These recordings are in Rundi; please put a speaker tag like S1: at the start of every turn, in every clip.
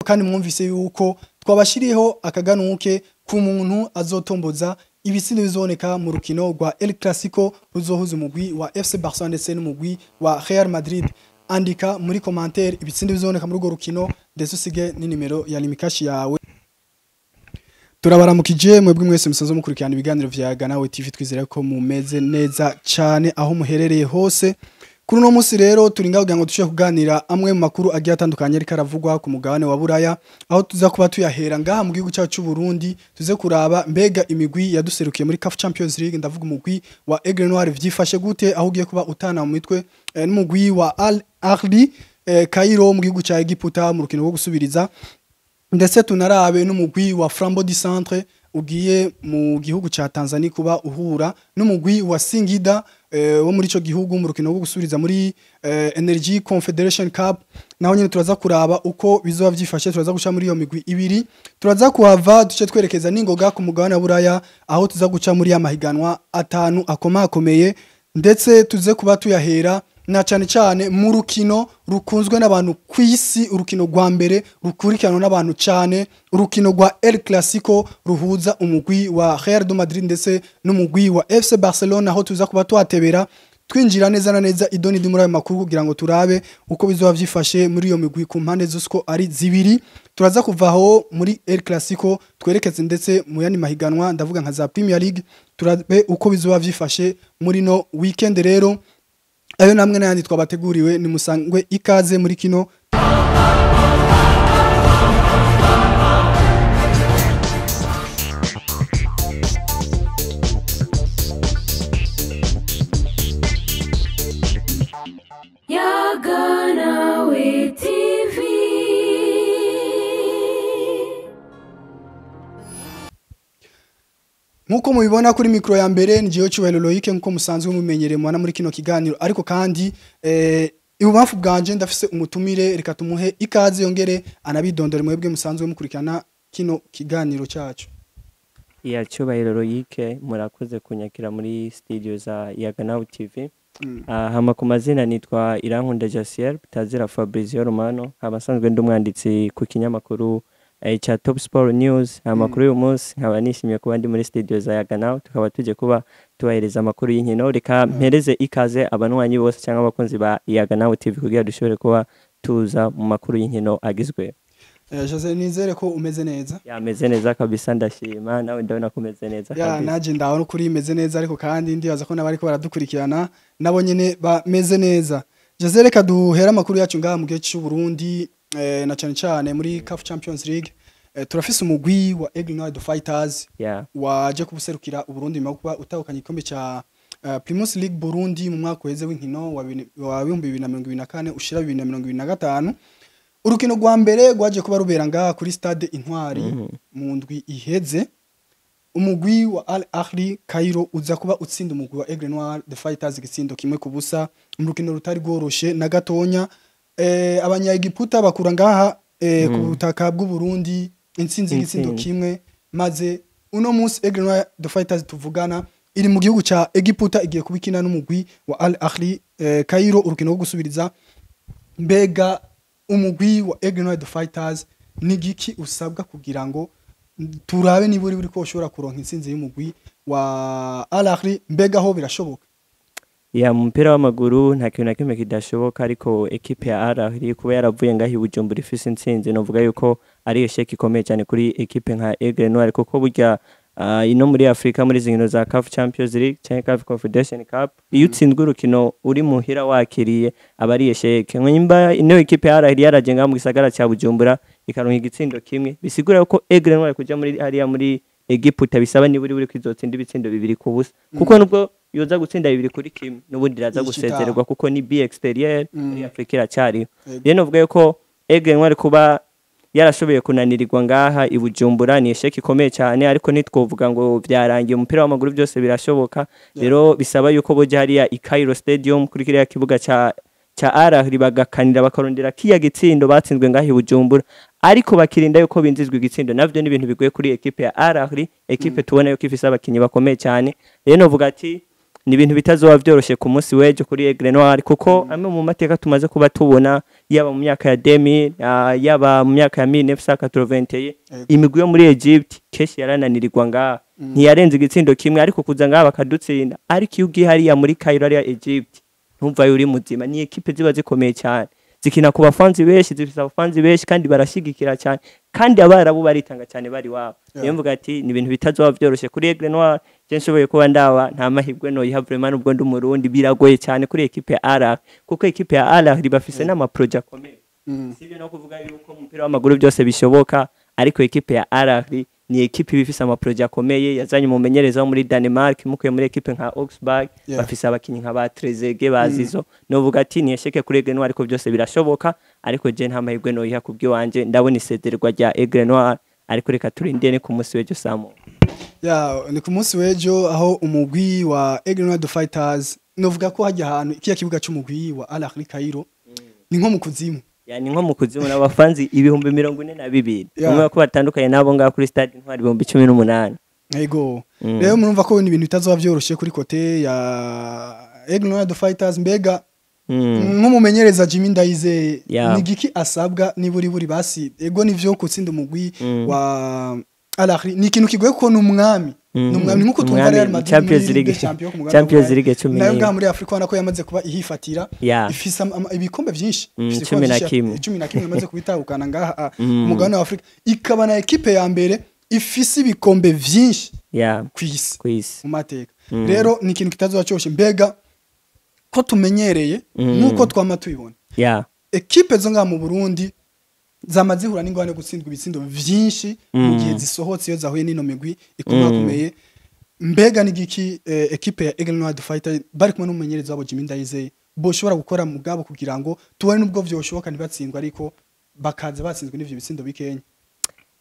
S1: Kandi mwumvise yuko twabashiriyeho akaganuke ku muntu azotomboza ibitsindo bizoneka mu rukino rwa El Clasico ruzohuza umugwi wa FC Barcelona ndetse n'umugwi wa Real Madrid. Andika muri commentaire ibitsindo bizoneka muri urwo rukino, ndetse usige n'inimero ya Lumicash yawe. Turabaramukije mwebwe mwese musanzwe mukurikirana ibiganiro vya Ganawe TV, twizera ko mumeze neza cyane aho muherereye hose. Kuri uno munsi rero turi ngaho kugira ngo dushobore kuganira amwe mu makuru agiye atandukanye ariko aravugwa ku mugabane wa Buraya, aho tuza kuba tuyahera ngaha mu gihugu cyacu cy'u Burundi, tuze kuraba mbega imigwi yaduserukiye muri CAF Champions League, ndavuga umugwi wa Aigle Noir vyifashe gute, aho ugiye kuba utana mu mitwe n'umugwi wa Al Ahly Cairo mu gihugu cya Egiputa mu rukino rwo gusubiriza, ndetse tunarabe n'umugwi wa Flambeau du Centre ugiye mu gihugu ca Tanzania kuba uhura n'umugwi wa Singida wo muri ico gihugu mu rukino rwo gusubiriza muri Energy Confederation Cup. Naho nyene turaza kuraba uko bizoba vyifashe, turaza guca muri iyo migwi ibiri, turaza kuhava duce twerekeza n'ingoga ku mugabane wa Buraya, aho tuza guca muri ya mahiganwa atanu akomakomeye, ndetse tuze kuba tuyahera na cyane cyane mu rukino rukunzwe n'abantu ku isi, urukino rwa mbere rukurikiranwa n'abantu cyane, urukino rwa El Clasico ruhuza umugwi wa Real de Madrid ndetse n'umugwi wa FC Barcelona, aho tuza kuba twatebera twinjira neza na neza idoni ndi muri ayo makuru kugira ngo turabe uko bizoba vyifashe muri iyo migwi ku mpande zose uko ari zibiri. Turaza kuvaho muri El Clasico twerekeze ndetse mu yandi mahiganwa, ndavuga nka za Premier League, turabe uko bizoba vyifashe muri no weekend. Rero ayo namwe n'ayandi twabateguriwe, ni musangwe ikaze muri kino.
S2: Yaganawe TV.
S1: Nkuko mubibona kuri mikro ya mbere ni Jewe Cyubahiro Loic, nkuko musanzwe mumenyereye mwana muri kino kiganiro, ariko kandi ibubamfu bwanje ndafise umutumire, reka tumuhe ikaze yongere anabidondore mwebwe musanzwe mukurikirana kino kiganiro cyacu.
S3: Ya Cyubahiro Loic, murakoze kunyakira muri studio za Yaganawe TV. Hama ku mazina nitwa Irankunda Jasiel Tazira Fabrizio Romano, nkaba nsanzwe ndi umwanditsi ku kinyamakuru cha Top Sport News. Amakuru y'uyu munsi nkaba nishimiye kuba ndi muri studio za Yaganawe, tukaba tuje kuba tubahereza amakuru y'inkino. Reka mpereze ikaze abanywanyi bose cyangwa abakunzi ba Yaganawe TV kugira dushobore kuba tuza mu makuru y'inkino agizwe.
S1: Jose, nizere ko umeze neza.
S3: Yameze neza kabisa, ndashima. Nawe ndabona ko umeze neza
S1: Ya
S3: kabisa.
S1: Naje ndabona ukuri imeze neza, ariko kandi ndibaza ko n'abariko baradukurikirana nabo nyene bameze neza. Jose, reka duhere amakuru yacu ngaha mu gihe cy'u Burundi, na cyane cyane muri CAF Champions League. Turafise umugwi wa Aigle Noir the Fighters waje kubuserukira Uburundi nyuma yo kuba utahukanye igikombe ca Primus League Burundi mu mwaka uheze w'inkino wa 2024 ushira 2025. Urukino rwa mbere rwaje kuba rubera ngaha kuri stade Intwari mu ndwi iheze, umugwi wa Al Ahly Cairo uza kuba utsinda umugwi wa Aigle Noir the Fighters igitsindo 1-0 mu rukino rutari rworoshe na gatonya. Abanyagiputa bakura ngaha ku butaka bw'u Burundi intsinzi y'igitsindo
S3: Intsinzi.
S1: 1, maze uno munsi Aigle Noir the Fighters tuvugana iri mu gihugu ca Egiputa igiye kubikina n'umugwi wa Al Ahly Cairo urukino rwo gusubiriza. Mbega umugwi wa Aigle Noir the Fighters ni giki usabwa kugira ngo turabe niba uri ko ushobora kuronka intsinzi y'umugwi wa Al Ahly? Mbega ho birashoboka?
S3: Ya, mu mupira w'amaguru nta kintu na kimwe kidashoboka, ariko ekipe ya Al Ahly kuba yaravuye ngaho i Bujumbura ifise intsinzi, novuga yuko ari échec ikomeye cyane kuri ekipe nka Aigle Noir, kuko burya ino muri Afrika muri izi nkino za CAF Champions League canke CAF Confederation Cup, iyo utsinzwe urukino uri muhira wakiriye aba ari échec. Nimba ino ekipe ya Al Ahly yaraje ngaho mu gisagara ca Bujumbura ikaronka igitsindo 1, bisigura yuko Aigle Noir kuja muri hariya muri Egiputa bisaba niba uri kwizotsinda ibitsindo 2-0, kuko nubwo yoza gutsinda 2-1 n'ubundi iraza
S1: Ishita.
S3: gusezererwa kuko ni B exterieur muri Afrika iracyariho. Rero novuga yuko Aigle Noir kuba yarashoboye kunanirirwa ngaha i Bujumbura ni échec ikomeye cyane, ariko ntitwovuga ngo byarangiye. Umupira w'amaguru byose birashoboka. Rero bisaba yuko boja hariya i Cairo Stadium kuri kiriya kibuga ca Al Ahly bagakanira bakarondera kiya gitsindo batsinzwe ngaha i Bujumbura, ariko bakirinda yuko binzizwa igitsindo. Navyo ni ibintu bigoye kuri ekipe ya Al Ahly, ekipe tubona yuko ifise abakinyi bakomeye cyane. Rero novuga ati Ni ibintu bitazoba vyoroshe ku munsi w'ejo kuri Aigle Noir, kuko amwe mu mateka tumaze kuba tubona, yaba mu myaka ya 2000, yaba mu myaka ya 1981, imigwi yo muri Egypt kenshi yarananirirwa ngaha, ntiyarenze igitsindo kimwe, ariko kuza ngaha bakadutsinda. Ariko iyo ugiye hariya muri Cairo, hariya Egypt, ntumvayo uri muzima. Ni ekipe ziba zikomeye cyane, zikina ku bafanzi benshi, zifise abafanzi benshi kandi barashigikira cyane, kandi abarabu baritanga cyane bari wabo. Niyo mvuga ati ni ibintu bitazoba vyoroshe kuri Aigle Noir. Je nshoboye kuba ndaba, nta mahirwe noyiha vraiment, nubwo ndi Umurundi. Biragoye cyane kuri ekipe ya Al Ahly, kuko ekipe ya Al Ahly bafise n'amaprojet akomeye. Sibyo no kuvuga yuko mu mupira w'amaguru byose bishoboka, ariko ekipe ya Al Ahly ni ekipe iba ifise amaprojet akomeye. Yazanye umumenyereza wo muri Denmark, mukuye muri ekipe nka Augsburg. Bafise abakinyi nka ba Trezeguet, ba Zizo. Novuga ati ni échec kuri Aigle Noir, ariko byose birashoboka. Ariko je nta mahirwe noyiha kubw'iwanje, ndabona isezererwa rya Aigle Noir, ariko reka turindire, ni ku munsi w'ejo samo.
S1: Ya, ni ku munsi w'ejo aho umugwi wa Aigle Noir the Fighters, novuga ko hajya ahantu kiya kibuga c'umugwi wa Al Ahly Cairo ni nko mu kuzimu.
S3: Ya, ni nko mu kuzimu, n'abafanzi 42,000. Umwe ko batandukanye nabo ngaho kuri stade Intwari 18,000.
S1: Ego. Rero murumva ko ni ibintu bitazoba vyoroshe kuri côté ya Aigle Noir the Fighters. Mbega nk'umumenyereza Jimmy Ndayizeye, ni giki asabwa niburi buri basi? Ego, nivyo, gutsinda umugwi wa Al Ahly ni ikintu kigoye, ko ni umwami, ni umwami nkuko twumva
S3: Umwami,
S1: Real Madrid
S3: Champions
S1: muri
S3: League.
S1: Ligue des Champions ku mugabane
S3: Champions
S1: w'Uburayi.
S3: League cumi
S1: Nayo
S3: n'imwe.
S1: ngaha muri Afrika ubona ko yamaze kuba ihifatira, ifise ibikombe vyinshi. Ifise ibikombe
S3: 11.
S1: vyinshi, 11 yamaze kubitahukana ngaha ku mugabane wa Afrika, ikaba na ekipe ya mbere ifise ibikombe vyinshi kw'isi
S3: kw'isi.
S1: mu mateka. Rero ni ikintu kitazoba coroshe. Mbega ko tumenyereye, nk'uko twama tubibona, ekipe zo ngaha mu Burundi zama zihura n'ingorane yo gutsindwa ibitsindo vyinshi mu gihe zisohotse, iyo zahuye n'ino migwi ikomakomeye. Mbega ni giki ekipe ya Aigle Noir the Fighter bari kumwe n'umumenyereza wabo Jimmy Ndayizeye boshobora gukora mugabo kugira ngo tubone nubwo vyoshoboka ntibatsindwe, ariko bakaza batsinzwe n'ivyo bitsindo bikenya?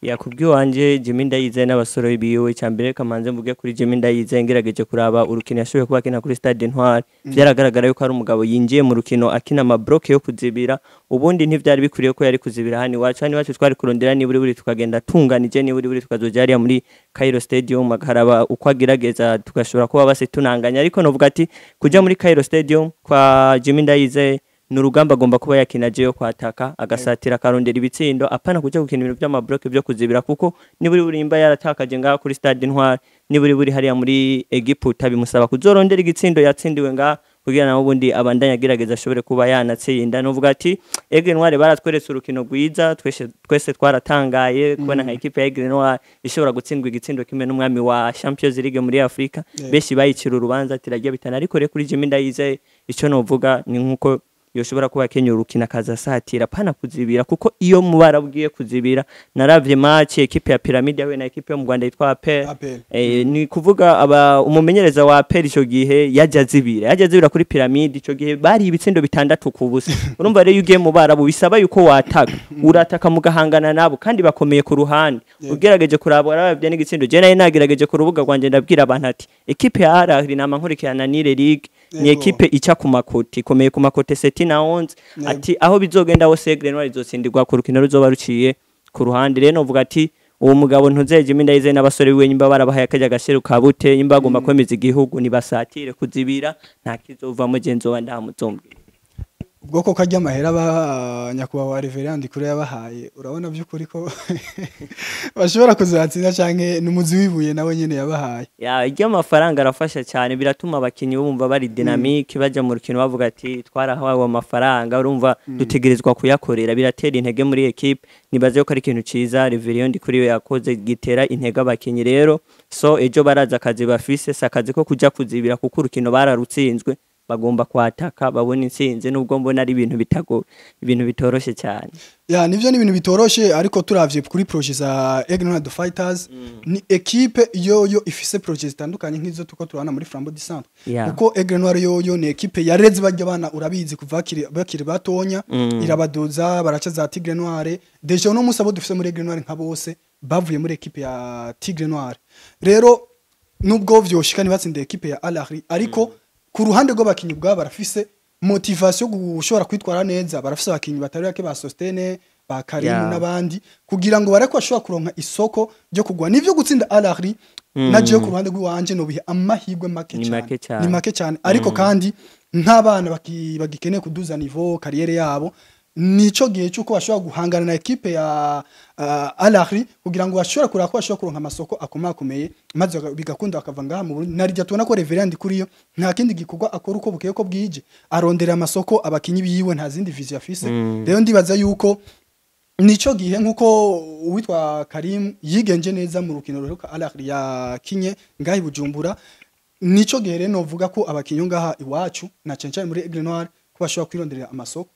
S3: Ya, kubw'iwanje, Jimmy Ndayizeye n'abasore biwe, icya kamanze mvuge kuri Jimmy Ndayizeye, ngerageje kuraba urukino yashoboye kuba akina kuri Stade Intwari, vyaragaragara yuko ari umugabo yinjiye mu rukino akina amabloc yo kuzibira. Ubundi ntivyari bikwiriye ko yari kuzibira hano iwacu. Hano iwacu twari kurondera niburi buri tukagenda tunganije, niburi buri tukazoja hariya muri Cairo Stadium, akaraba uko agerageza, tugashobora kuba base tunanganya. Ariko novuga ati kuja muri Cairo Stadium kwa Jimmy Ndayizeye ni urugamba agomba kuba yakina ajeyo kwataka, agasatira, akarondera ibitsindo, apana kuja gukina ibintu vy'amabloc vyo kuzibira, kuko niburi burimba yaratakaje ngaha kuri Stade Intwari, niburi buri hariya muri Egiputa bimusaba kuzorondera igitsindo yatsindiwe ngaha, kugira nawe ubundi abandanye agerageza ashobore kuba yanatsinda. Novuga ati Aigle Noir baratweretse urukino rwiza, twese twese twaratangaye kubona nka ekipe ya Aigle Noir ishobora gutsindwa igitsindo kimwe n'umwami wa Champions League muri Afrika. Benshi bayicira urubanza ati rajya bitana, ariko rero kuri Jimmy Ndayizeye ico novuga ni nkuko yoshobora kuba akenye urukino akaza asatira, pana kuzibira, kuko iyo mubara ugiye kuzibira, naravye match ekipe ya Pyramide yahuye na ekipe yo mu Rwanda yitwa APR.
S1: APR.
S3: Ni kuvuga aba umumenyereza wa APR ico gihe yajya azibira kuri Pyramide, ico gihe bari ibitsindo 6-0. Urumva rero iyo ugiye mu barabu bisaba yuko wataka, urataka mugahangana nabo, kandi bakomeye ku ruhande. Ugerageje kuraba, warabye n'igitsindo. Je nari nagerageje ku rubuga rwanje, ndabwira abantu ati ekipe ya Al Ahly nama nkurikirana Nile League ni ekipe ica ku makoti, ikomeye ku makote 7 na 11. Ati aho bizogenda hose Aigle Noir izotsindirwa ku rukino ruzoba ruciye ku ruhande. Rero novuga ati uwo mugabo ntuzeje Jimmy Ndayizeye n'abasore biwe, nyimba barabahaye akarya gasheru ka bute, nyimba bagomba kwemeza igihugu, nibasatire. Kuzibira nta kizovamo, je nzoba ndamuzombwira.
S1: Ubwoko karya amahera ba nyakubahwa Reverend kure yabahaye, urabona by'ukuri ko bashobora kuzatsinda, canke n'umuzi wibuye nawe nyene yabahaye?
S3: Ya, iryo amafaranga arafasha cyane, biratuma abakinyi bumva bari dynamique, baja mu rukino bavuga ati twarahawe amafaranga, urumva dutegerezwa kuyakorera. Biratera intege muri equipe. Nibaze ko ari ikintu ciza Reverend kuri we yakoze, gitera intege abakinyi. Rero so ejo baraza akazi bafise si akazi ko kuja kuzibira, kuko urukino bararutsinzwe, bagomba kwataka babona intsinzi, nubwo mbona ari ibintu bitago, ibintu bitoroshe cyane.
S1: Ya, nivyo, ni ibintu bitoroshe, ariko turavye kuri projet za Aigle Noir the Fighters, ni equipe yoyo ifise projet zitandukanye nk'izo tuko turabona muri Flambeau du Centre, kuko Aigle Noir yoyo ni equipe yareze barya bana, urabizi, kuva bakiri batonya, irabaduza, baraca za Tigre Noire. Déjà uno musi abo dufise muri Aigle Noir nka bose bavuye muri equipe ya Tigre Noire. Rero nubwo vyoshika ntibatsinde equipe ya Al Ahly, ariko ku ruhande rw'abakinyi ubwabo barafise motivation yo gushobora kwitwara neza. Barafise abakinyi batari bake, ba Sostene, ba Karimu n'abandi, kugira ngo bareko bashobora kuronka isoko ryo kugwa. Nivyo, gutsinda Al Ahly Nagiye ku ruhande rw'iwanje nobihe amahirwe make
S3: Ni
S1: cyane.
S3: make cyane.
S1: Ni make cyane, ariko kandi nk'abana bagikeneye kuduza niveau carrière yabo, nico gihe cy'uko bashobora guhangana na ekipe ya Al Ahly kugira ngo bashobore kureba ko bashobora kuronka amasoko akomakomeye, maze bigakunda bakava ngaha mu Burundi. Narijya tubona ko Reverend kuriyo nta kindi gikorwa akora, uko bukeye ko bwije arondera amasoko abakinyi biwe, nta zindi vision afise. Rero ndibaza yuko nico gihe, nkuko uwitwa Karim yigenje neza mu rukino ruheruka Al Ahly yakinye ngaha i Bujumbura, nico gihe rero novuga ko abakinyi ngaha iwacu na cyane cyane muri Aigle Noir ko bashobora kwironderera amasoko.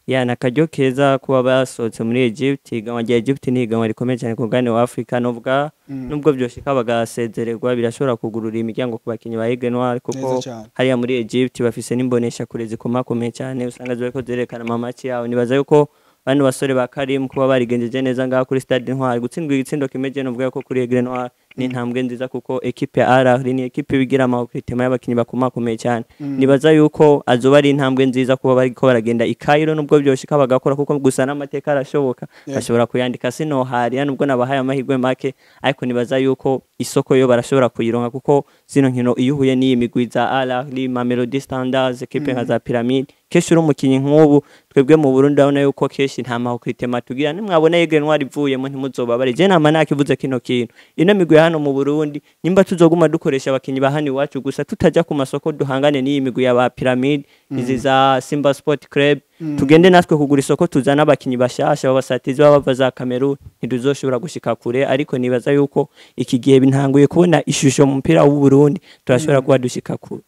S3: Ya, ni akaryo keza kuba basohotse muri Egypt. Ihiganwa rya Egypt ni ihiganwa rikomeye cyane ku mugabane wa Afrika. Novuga nubwo vyoshika bagasezererwa, birashobora kugurura imiryango ku bakinyi ba Aigle Noir, kuko
S1: Neza cane.
S3: hariya muri Egypt bafise n'imbonesha kure zikomakomeye cyane, usanga ziriko zerekana ama match yabo. Nibaza yuko bano basore ba Karim kuba barigenjeje neza ngaha kuri Stade Intwari, gutsindwa igitsindo kimwe, novuga ko kuri Aigle Noir ni intambwe nziza, kuko ekipe ya Al Ahly ni ekipe bigira ama recrutement y'abakinyi bakomakomeye cyane. Nibaza yuko azoba ari intambwe nziza kuba bariko baragenda i Cairo, nubwo vyoshika bagakora, kuko gusa n'amateka arashoboka, bashobora kuyandika. Sinohariya nubwo nabahaye amahirwe make, ariko nibaza yuko isoko yo barashobora kuyironka, kuko zino nkino iyo uhuye n'iyi migwi za Al Ahly, Mamelodi Sundowns, ekipe nka za Pyramid, kenshi uri umukinyi nk'ubu twebwe mu Burundi urabona yuko kenshi nta ma recrutement tugira. Nimwabona Aigle Noir ivuyemo ntimuzobabare. Je nama nakivuze kino kintu, ino migwi ya hano mu Burundi, nimba tuzoguma dukoresha abakinyi ba hano iwacu gusa, tutajya ku masoko duhangane n'iyi migwi ya ba Pyramid, izi za Simba Sport Club, tugende natwe kugura isoko, tuzane abakinyi bashasha b'abasatizi baba bava za Cameroon, ntiduzoshobora gushika kure. Ariko nibaza yuko iki gihe bintanguye kubona ishusho mu mupira w'u Burundi, turashobora kuba dushika kure.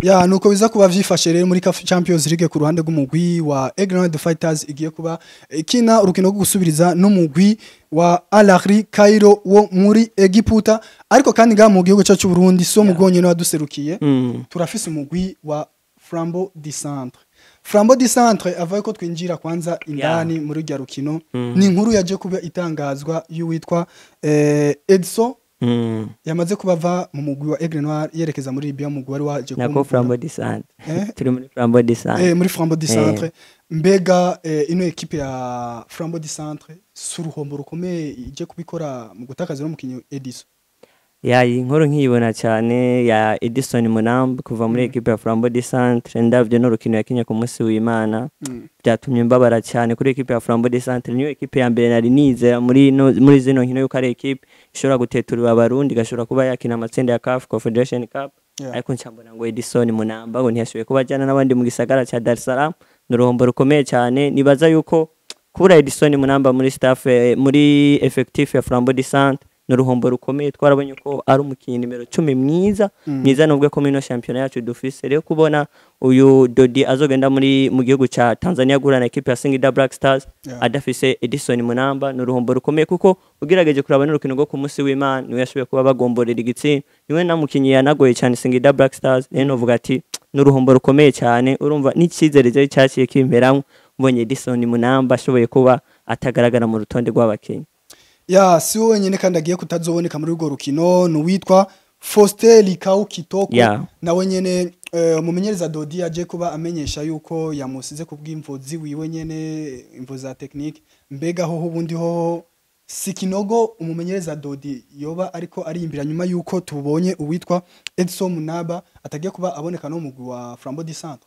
S1: Ya, nuko biza kuba vyifashe rero muri CAF Champions League ku ruhande rw'umugwi wa Aigle Noir the Fighters igiye kuba ikina urukino rwo gusubiriza n'umugwi wa Al Ahly Cairo wo muri Egiputa. Ariko kandi ngaha mu gihugu cyacu cy'u Burundi so mugwi wonyene waduserukiye, turafise umugwi wa Flambeau du Centre. Flambeau du Centre, avuye ko twinjira kwanza indani muri rya rukino, ni inkuru yaje kuba itangazwa y'uwitwa Edson yamaze kuba ava mu mugwi wa Aigle Noir yerekeza muri Libya, mu mugwi wari waje
S3: Nako
S1: kumugura.
S3: Flambeau du Centre.
S1: Eh?
S3: Turi muri Flambeau du Centre.
S1: Muri Flambeau du Centre. Mbega ino ekipe ya Flambeau du Centre si uruhombo rukomeye ije kubikora mu gutakaza n'umukinyi Edison?
S3: Ya, iyi nkuru nkiyibona cyane ya Edison Munamba kuva muri ekipe ya Flambeau du Centre, ndavye n'urukino yakinye ku munsi w'Imana, byatumye mbabara cyane kuri ekipe ya Flambeau du Centre. Niyo ekipe ya mbere nari nizera muri no, muri zino nkino yuko ari ekipe ishobora guteturura abarundi, igashobora kuba yakina amatsinda ya CAF Confederation Cup, ariko nca mbona ngo Edison Munamba ngo ntiyashoboye kuba ajyana n'abandi mu gisagara ca Dar es Salaam. Ni uruhombo rukomeye cyane. Nibaza yuko kubura Edison Munamba muri staff, muri effectif ya Flambeau du Centre ni uruhombo rukomeye. Twarabonye ko ari umukinnyi nimero 10 mwiza, mwiza nubwo ko muri ino shampiyona yacu dufise. Rero kubona uyu Dodi azogenda muri mu gihugu ca Tanzania guhura na ekipe ya Singida Black Stars adafise Edison Munamba ni uruhombo rukomeye, kuko ugerageje kuraba n'urukino rwo ku munsi w'Imana niwe yashoboye kuba bagomborera igitsinda, niwe namukinyi yanagoye cyane Singida Black Stars. Rero novuga ati ni uruhombo rukomeye cyane. Urumva n'icyizere cyari cyaciye kimperamwo mbonye Edison Munamba ashoboye kuba atagaragara mu rutonde rw'abakinyi.
S1: Ya, si we wenyine kandi agiye kutazoboneka muri urwo rukino, ni uwitwa Faustin Likau Kitoko, nawe nyene umumenyereza Dodi yaje kuba amenyesha yuko yamusize ku bw'imvo ziwiwe nyene, imvo za technique. Mbega hoho ubundi hoho si kinogo umumenyereza Dodi yoba ariko ariyimbira nyuma yuko tubonye uwitwa Edson Munaba atagiye kuba aboneka no mu mugwi wa Flambeau du Centre?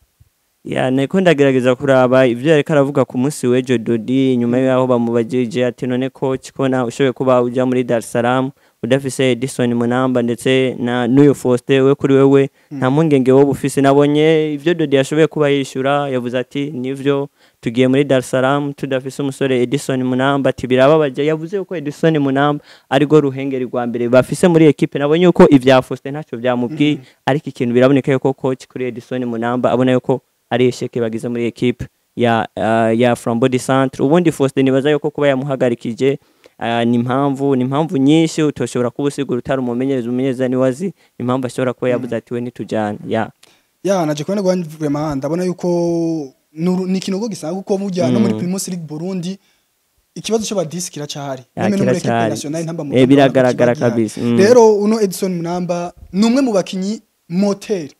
S3: Ya, niko ndagerageza kuraba ivyo yariko aravuga ku munsi w'ejo Dodi, nyuma yaho bamubajije ati: "None coach, kona ushoboye kuba uja muri Dar es Salaam udafise Edison Munamba ndetse na n'uyu Faustin, we kuri wewe nta mpungenge wowe ufise?" Nabonye ivyo Dodi yashoboye kuba yishura. Yavuze ati: "Nivyo, tugiye muri Dar es Salaam tudafise umusore Edison Munamba." Ati: "Birababaje." Yavuze yuko Edison Munamba ari go ruhengeri rwa mbere bafise muri ekipe. Nabonye yuko ivya Faustin ntacyo byamubwiye, ariko ikintu biraboneka yuko coach kuri Edison Munamba abona yuko ari échec bagize muri ekipe ya Flambeau du Centre. Ubundi Faustin nibaza yuko kuba yamuhagarikije ni impamvu nyinshi utoshobora kuba usigura utari umumenyereza. Umumenyereza ni wazi impamvu ashobora kuba yavuze ati: "We ntitujyane." Ya.
S1: Ya, naje kubona gwa vraiment ndabona yuko ni ikinogo gisanzwe, kuko burya no muri Primus League Burundi ikibazo cy'abadisi kiracahari.
S3: Ya,
S1: Neme no muri equipe
S3: kiracahari.
S1: nationale ntamba mu
S3: Eh,
S1: Rwanda urabona ko
S3: biragaragara
S1: kiba gihari.
S3: kabisa.
S1: Rero uno Edison Munamba ni umwe mu bakinyi moteri.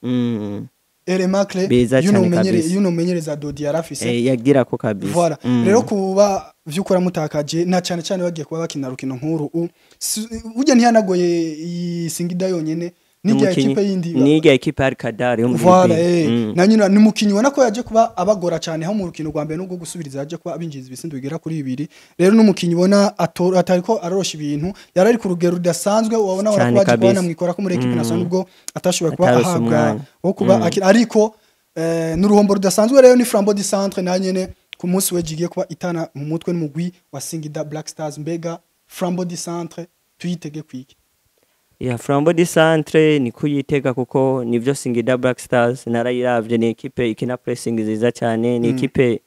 S1: élément clé
S3: Beza cane kabisa.
S1: Y'uno mumenyereza Dodi yarafise.
S3: Yagira ko kabisa.
S1: Voilà. Rero kuba vyukora mutakaje, na cyane cyane bagiye kuba bakina rukino nkuru ujya ntiyanagoye iyi Singida yonyene, n'ijya ekipe yindi.
S3: N'ijya ekipe Al Kadar yo muri
S1: Voilà,
S3: Libya.
S1: Na nyina ni umukinyi ubona ko yaje kuba abagora cyane, aho mu rukino rwa mbere nubwo gusubiriza yaje kuba abinjiza ibitsindo bigera kuri bibiri. Rero n'umukinyi ubona atariko arorosha ibintu, yari ari ku rugero rudasanzwe, wabona
S3: Cane
S1: ko baje kuba
S3: kabisa.
S1: banamwikora ko muri ekipe nationale, nubwo atashoboye kuba
S3: Atarose
S1: ahabwa
S3: umwanya.
S1: wo kuba akina, ariko n'uruhombo rudasanzwe. Rero ni Flambeau du Centre na nyene ku munsi w'ejo igiye kuba itana mu mutwe n'umugwi wa Singida Black Stars. Mbega Flambeau du Centre tuyitege kwiki?
S3: Ya, Flambeau du Centre ni kuyitega kuko nivyo, Singida Black Stars narayiravye, ni ekipe ikina pressing nziza cyane, ni ekipe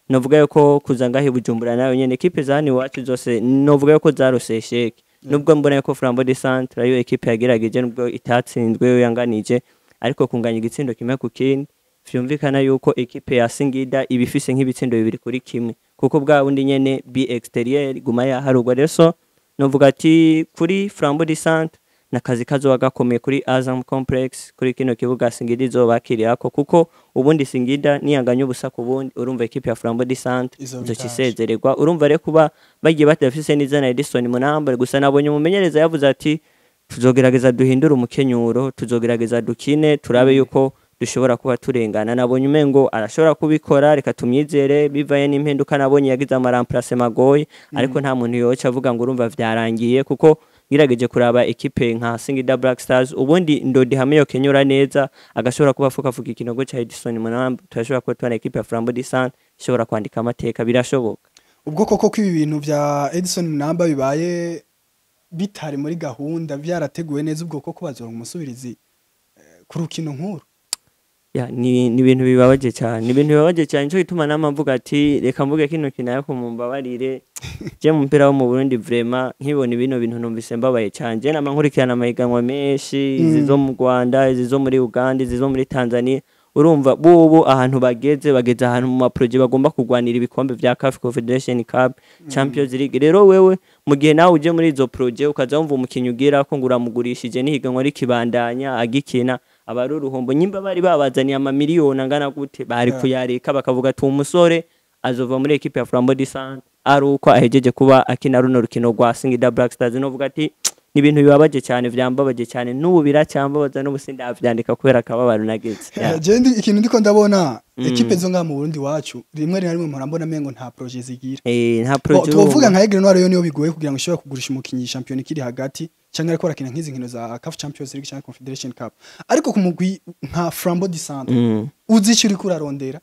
S3: novuga yuko kuza ngaho i Bujumbura nayo nyene, ekipe za hano iwacu zose novuga yuko zarose échec, nubwo mbona yuko Flambeau du Centre ariyo ekipe yagerageje, nubwo itatsinzwe, yo yanganije, ariko kunganya igitsindo 1-1 vyumvikana yuko ekipe ya Singida iba ifise nk'ibitsindo 2-1, kuko bwa bundi nyene but extérieur guma yaharugwa. Rero so novuga ati kuri Flambeau du Centre nakazi kazoba gakomeye kuri Azam Complex, kuri kino kibuga Singida izobakirirako, kuko ubundi Singida niyanganya 0-0, urumva ekipe ya Flambeau du Centre
S1: Izoba
S3: izoca
S1: itashe.
S3: isezererwa. Urumva rero kuba bagiye badafise n'izana Edison Munamba, gusa nabonye umumenyereza yavuze ati tuzogerageza duhindure umukenyuro, tuzogerageza dukine, turabe yuko dushobora kuba turengana. Nabonye umengo arashobora kubikora, reka tumyizere bivaye n'impinduka nabonye yagize, ama remplacement agoye, ariko nta muntu yoca avuga ngo urumva vyarangiye, kuko ngerageje kuraba ekipe nka Singida Black Stars, ubundi Ndodi hamwe yokenyura neza agashobora kuba afukafuka ikinogo ca Edison Munamba, turashobora kuba tubona ekipe ya Flambeau du Centre ishobora kwandika amateka, birashoboka.
S1: Ubwo koko ko ibi bintu vya Edison Munamba bibaye bitari muri gahunda, byarateguwe neza, ubwo koko bazoronka umusubirizi ku rukino nkuru?
S3: Ya, ni ibintu bibabaje cyane, ni ibintu bibabaje cyane. Nico gituma nama mvuga ati reka mvuge kino kintu, ariko mumbabarire, je mu mupira wo mu Burundi vraiment nkibona bino bintu numvise mbabaye cyane. Je nama nkurikirana amahiganwa menshi, izi zo mu Rwanda, izi zo muri Uganda, izi zo muri Tanzania. Urumva bobo ahantu bageze, bageze ahantu mu ma projets bagomba kurwanira ibikombe vya CAF Confederation Cup, Champions League. Rero wewe mu gihe nawe uje muri izo projets ukaza wumva umukinyi ugira ko ngo uramugurishije n'ihiganwa rikibandanya agikina, aba ari uruhombo. Nyimba bari babazaniye amamiliyoni angana gute, bari kuyareka bakavuga ati umusore azova muri ekipe ya Flambeau du Centre ari uko ahejeje kuba akina runo rukino rwa Singida Black Stars. Novuga ati ni ibintu bibabaje cyane, vyambabaje cyane, n'ubu biracyambabaza, n'ubu sindavyandika kubera akababaro nagize. Yeah.
S1: Je ndi ikintu ndiko ndabona, ekipe zo ngaha mu Burundi wacu rimwe na rimwe mpora mbona mengo nta projet zigira.
S3: Nta
S1: Bo,
S3: projet.
S1: tuvuga nka Aigle Noir yo niyo bigoye kugira ngo ishobore kugurisha umukinyi champion ikiri hagati, cyangwa ariko arakina nk'izi nkino za CAF Champions League cyangwa Confederation Cup, ariko ku mugwi nka Flambeau du Centre uzi icyo uriko urarondera,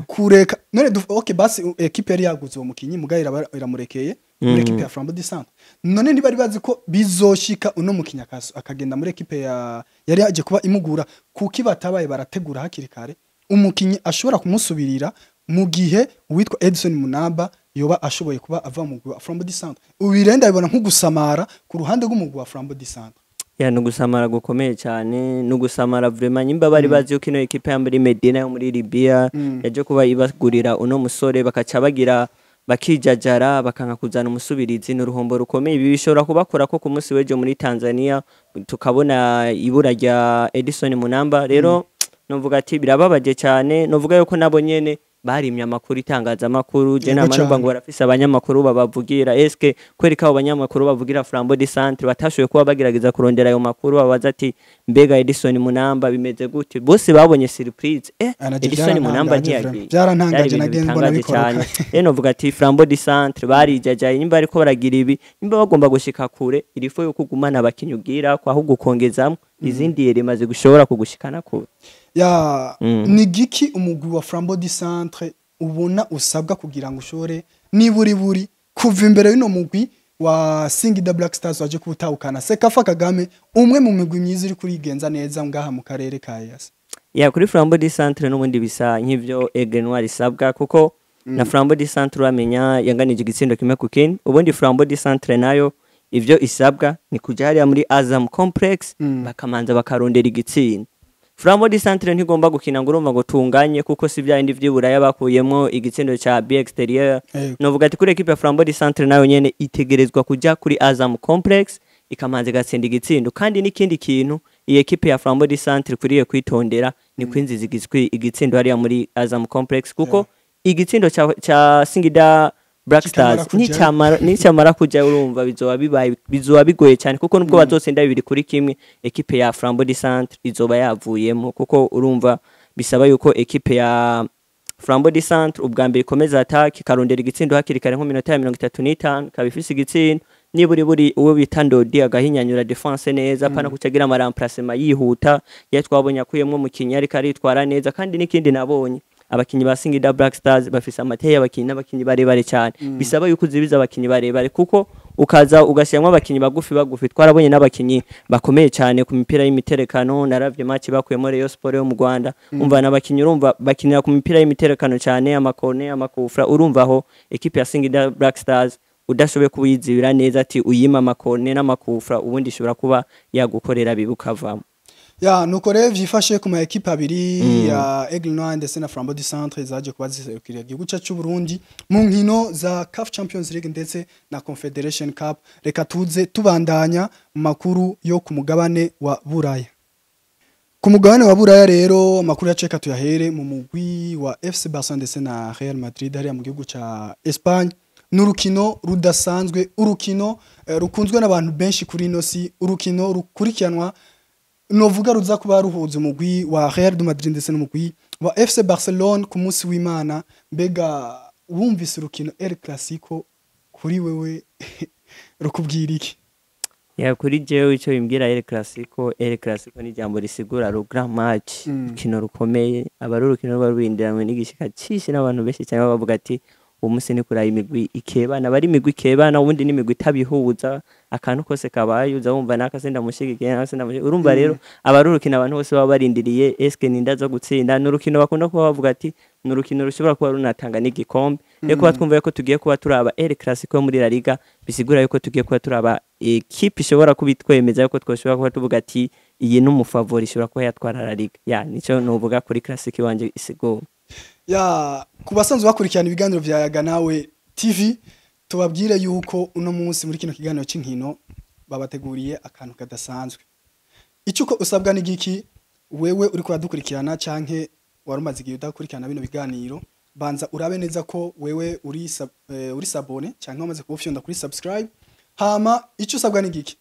S1: kureka none okay, basi ekipe yari yaguze uwo mukinyi mugaye iramurekeye muri ekipe ya Flambeau du Centre. None ntibari bazi ko bizoshika uno mukinyi akagenda muri ekipe ya yari yaje kuba imugura? Kuki batabaye barategura hakiri kare umukinyi ashobora kumusubirira mu gihe uwitwa Edison Munamba yoba ashoboye kuba ava mu mugwi wa Flambeau du Centre? Ubirenda bibona nko gusamara ku ruhande rw'umugwi wa Flambeau du Centre.
S3: Ya, ni ugusamara gukomeye cyane, ni ugusamara vraiment. Nyimba bari bazi yuko ino ekipe ya muri Medina yo muri Libya yaje kuba ibagurira uno musore, bakaca bagira bakijajara bakanka kuzana umusubirizi, ni uruhombo rukomeye. Ibi bishobora kubakora ko ku munsi w'ejo muri Tanzania tukabona ibura rya Edison Munamba. Rero novuga ati birababaje cyane, novuga yuko nabo nyene barimye amakuru itangazamakuru. Je nama numva
S1: cane.
S3: ngo barafise abanyamakuru babavugira. Eske kwereka abo banyamakuru bavugira Flambeau du Centre batashoboye kuba bagerageza kurondera ayo makuru, babaza ati mbega Edison Munamba bimeze gute? Bose babonye surprise,
S1: Anaje
S3: Edison Munamba
S1: byarantangaje
S3: ntiyagiye.
S1: vraiment. Byarantangaje,
S3: Byari ibintu
S1: nagiye mbona
S3: bitangaje
S1: bikoroka.
S3: cyane. Rero novuga ati Flambeau du Centre barijajaye. Nimba ariko baragira ibi, nimba bagomba gushika kure, irifo yuko ugumana abakinyi ugira ko, ahubwo ukongezamwo izindi yerimaze gushobora kugushikana kure.
S1: Ya, ni giki umugwi wa Flambeau du Centre ubona usabwa kugira ngo ushobore niburi buri kuva imbere y'uno mugwi wa Singida Black Stars waje kuwutahukana Sekafa Kagame, umwe mu migwi myiza iri kurigenza neza ngaha mu karere ka EAC?
S3: Ya, kuri Flambeau du Centre n'ubundi bisa nk'ivyo Aigle Noir isabwa, kuko na Flambeau du Centre uramenya yanganije igitsindo 1-1. Ubundi Flambeau du Centre nayo ivyo isabwa ni kuja hariya muri Azam Complex, bakamanza bakarondera igitsindo. Flambeau du Centre ntigomba gukina ngo urumva ngo tunganye, kuko si vya bindi vy'iburaya bakuyemwo igitsindo ca but extérieur. Novuga ati kuri ekipe ya Flambeau du Centre nayo nyene itegerezwa kuja kuri Azam Complex ikamanza igatsinda igitsindo. Kandi n'ikindi kintu iyi ekipe ya Flambeau du Centre ikwiriye kwitondera ni kwinjiza igitsindo hariya muri Azam Complex, kuko igitsindo ca Singida Black
S1: Kitamara
S3: Stars
S1: kujayo.
S3: nicamara kuja, urumva bizoba bibaye, bizoba bigoye cyane, kuko nubwo bazotsinda 2-1, ekipe ya Flambeau du Centre izoba yavuyemo, kuko urumva bisaba yuko ekipe ya Flambeau du Centre ubwa mbere ikomeza attaque, ikarondera igitsindo hakiri kare, nko minota ya 35 ikaba ifise igitsindo, niburi buri uwo bita Ndodi agahinyanyura défense neza, pana kucagira ama remplacement yihuta. Ya, twabonye akuyemwo umukinyi ariko aritwara neza. Kandi n'ikindi nabonye, abakinyi ba Singida Black Stars bafise amateye y'abakinyi n'abakinyi barebare cyane. Bisaba yuko uzibiza abakinyi barebare, kuko ukaza ugashyiramo abakinyi bagufi bagufi. Twarabonye n'abakinyi bakomeye cyane ku mipira y'imiterekano. Naravye match bakuyemo Rayon Sport yo mu Rwanda, umva n'abakinyi urumva bakinira ku mipira y'imiterekano cyane, amakone, amakufra. Urumva aho ekipe ya Singida Black Stars udashoboye kuwizibira neza, ati uyima amakone n'amakufra, ubundi ishobora kuba yagukorera bibi ukavamo.
S1: Ya, nuko rero vyifashe ku ma ekipe abiri ya Aigle Noir ndetse na Flambeau du Centre zaje kuba ziserukira igihugu cyacu cy'u Burundi mu nkino za CAF Champions League ndetse na Confederation Cup. Reka tuze tubandanya mu makuru yo ku mugabane wa Buraya. Ku mugabane wa Buraya rero, amakuru yacu reka tuyahere mu mugwi wa FC Barcelona ndetse na Real Madrid hariya mu gihugu ca Espagne. Ni urukino rudasanzwe, urukino rukunzwe n'abantu benshi kuri ino si, urukino rukurikiranwa, novuga ruza kuba ruhuza umugwi wa Real de Madrid ndetse n'umugwi wa FC Barcelona ku munsi w'Imana. Mbega wumvise urukino El Clasico, kuri wewe rukubwira iki?
S3: Ya, kuri jewe icyo bimbwira El Clasico, El Clasico ni ijambo risigura le grand match, urukino rukomeye. Aba ari urukino ruba rurindiranywe n'igishika cyinshi n'abantu benshi cyane, baba bavuga ati uwo munsi ni kuraba imigwi ikebana. Aba ari imigwi ikebana, ubundi n'imigwi itabihuza. Akantu kose kabaye uza wumva naka se ndamushigikiye, naka se ndamushigikiye. Urumva rero aba ari urukino abantu bose baba barindiriye, eske ninda zo gutsinda. Ni urukino bakunda kuba bavuga ati ni urukino rushobora kuba runatanga n'igikombe. Rero kuba twumva yuko tugiye kuba turaba El Clasico yo muri La Liga, bisigura yuko tugiye kuba turaba ekipe ishobora kuba itwemeza yuko twoshobora kuba tuvuga ati iyi ni umu favori, ishobora kuba yatwara La Liga. Ya, nico nuvuga kuri Clasico iwanje isigura.
S1: Ya, ku basanzwe bakurikirana ibiganiro vya Yaga Nawe TV, tubabwire yuko uno munsi muri kino kiganiro c'inkino babateguriye akantu kadasanzwe. Icyo uko usabwa ni giki? Wewe uri kuradukurikirana canke wari umaze igihe udakurikirana bino biganiro, banza urabe neza ko wewe uri s'abonné canke wamaze kuwufyonda kuri subscribe. Hama icyo usabwa ni giki?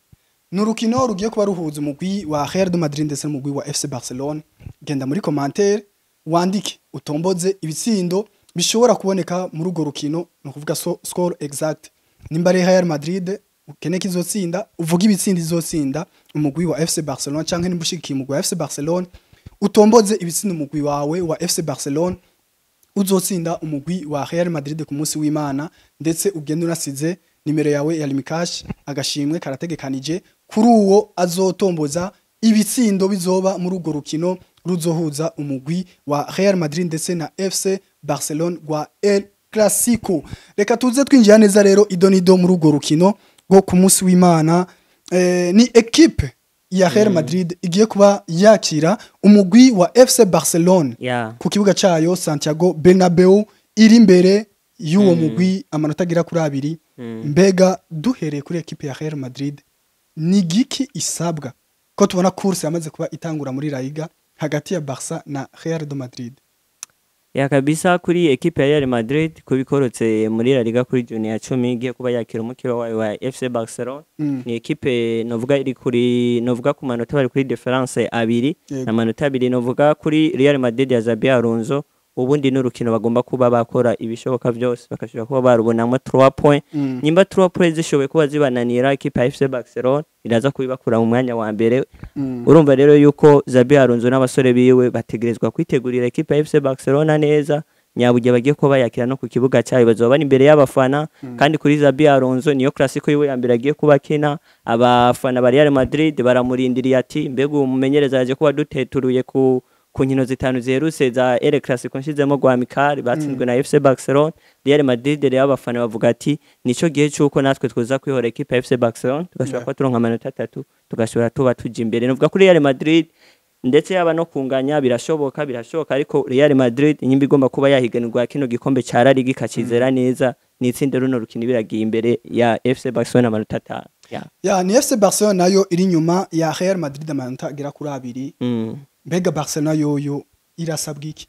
S1: Ni urukino rugiye kuba ruhuza umugwi wa Real de Madrid ndetse n'umugwi wa FC Barcelona. Genda muri commentaire wandike, utomboze ibitsindo bishobora kuboneka muri urwo rukino, ni ukuvuga score exact. Nimba ari Real Madrid ukeneye ko izotsinda, uvuge ibitsindo izotsinda umugwi wa FC Barcelona, canke nimba ushigikiye umugwi wa FC Barcelona, utomboze ibitsindo umugwi wawe wa FC Barcelona uzotsinda umugwi wa Real Madrid ku munsi w'Imana, ndetse ugende unasize nimero yawe ya Lumicash. Agashimwe karategekanije kuri uwo azotomboza ibitsindo bizoba muri urwo rukino ruzohuza umugwi wa Real Madrid ndetse na FC Barcelona rwa El Clasico. Reka tuze twinjira neza rero idonido muri urwo rukino rwo ku munsi w'Imana. Ni ekipe ya Real Madrid igiye kuba yakira umugwi wa FC Barcelona ku kibuga cyayo Santiago Bernabeu, iri imbere y'uwo mugwi amanota agera kuri 2. Mbega duhereye kuri ekipe ya Real Madrid, ni giki isabwa, ko tubona course yamaze kuba itangura muri La Liga hagati ya Barca na Real de Madrid?
S3: Ya, kabisa, kuri ekipe ya Real Madrid kubikorotse muri La Liga kuri journée ya 10, igiye kuba yakira umukino wayo wa FC Barcelona. Ni ekipe novuga iri kuri, novuga ku manota bari kuri différence 2 n'amanota 2, novuga kuri Real Madrid ya Xabi Alonso. Ubundi n'urukino bagomba kuba bakora ibishoboka byose bakashobora kuba barubonamo 3 points. Nimba 3 points zishoboye kuba zibananira, ekipe ya FC Barcelona iraza kubibakura mu mwanya wa mbere. Urumva rero yuko Xabi Alonso n'abasore biwe bategerezwa kwitegurira ekipe ya FC Barcelona neza, nyabugiye bagiye kuba bayakira no ku kibuga cyayo, bazoba bari imbere y'abafana. Kandi kuri Xabi Alonso niyo Clasico yiwe ya mbere agiye kuba akina. Abafana ba Real Madrid baramurindiriye ati mbega uwo mumenyereza yaje kuba duteturuye ku nkino zitanu ziherutse za El Clasico, nshizemo rwa Mikali batsinzwe na FC Barcelona. Real Madrid rero abafana bavuga ati nico gihe cyuko natwe twoza kwihora ekipe ya FC Barcelona, tugashobora kuba turonka amanota 3, tugashobora tuba tuja imbere. Nuvuga kuri Real Madrid, ndetse yaba no kunganya birashoboka, birashoboka, ariko Real Madrid inyimba igomba kuba yahiganirwa kino gikombe ca La Liga ikacizera neza, ni itsinda runo rukino biragiye imbere ya FC Barcelona amanota 5. Yeah.
S1: Ya, ni FC Barcelona nayo iri inyuma ya Real Madrid amanota agera kuri 2. Mbega Barcelona yoyo irasabwa iki?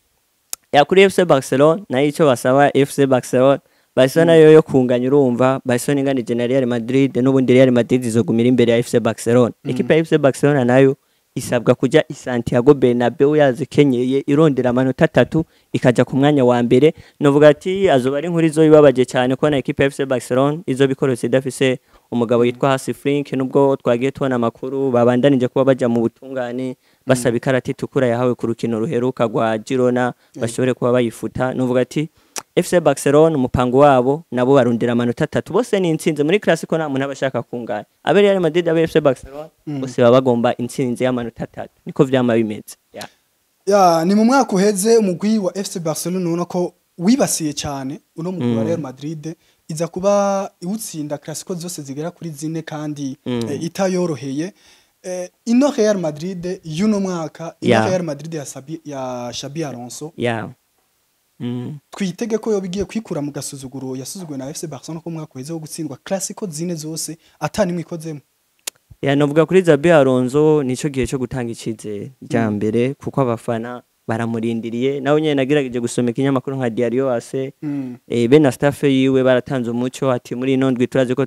S3: Ya, kuri FC Barcelona nayo icyo basaba FC Barcelona, Barcelona yo yo kunganya, urumva Barcelona inganije na Real Madrid, n'ubundi Real Madrid izogumira imbere ya FC Barcelona. Ekipe ya FC Barcelona nayo isabwa kuja i Santiago Bernabeu yazikenyeye, irondera amanota 3, ikaja ku mwanya wa mbere. Novuga ati azoba ari inkuru izobibabaje cyane kubona ekipe ya FC Barcelona izobikorose idafise umugabo yitwa Hansi Flick, nubwo twagiye tubona amakuru babandanije kuba baja mu butungane basaba ikarata itukura yahawe ku rukino ruheruka rwa Girona bashobore kuba bayifuta. Novuga ati FC Barcelona umupango wabo nabo barundira amanota 3, bose ni intsinzi muri Clasico, nta muntu aba ashaka kungana, abe Real Madrid, abe FC Barcelona, bose baba bagomba intsinzi y'amanota 3, niko vyama bimeze, yeah.
S1: Ya, ni mu mwaka uheze umugwi wa FC Barcelona ubona ko wibasiye cyane uno mugwi wa Real Madrid, iza kuba iwutsinda Clasico zose zigera kuri 4 kandi itayoroheye. Ino Real Madrid y'uno mwaka, ino Real Madrid ya Xabi Alonso, twitege ko yoba igiye kwikura mu gasuzuguro yasuzuguwe na FC Barcelona ko mwaka uheze wo gutsindwa Clasico 4 zose atanimwe ikozemo?
S3: Ya, novuga kuri Xabi Alonso nico gihe cyo gutanga icizere rya mbere, kuko abafana baramurindiriye. Nawe nyene nagerageje gusoma ikinyamakuru nka Diario AS, be na staff yiwe baratanze umuco ati muri ino ndwi turazi ko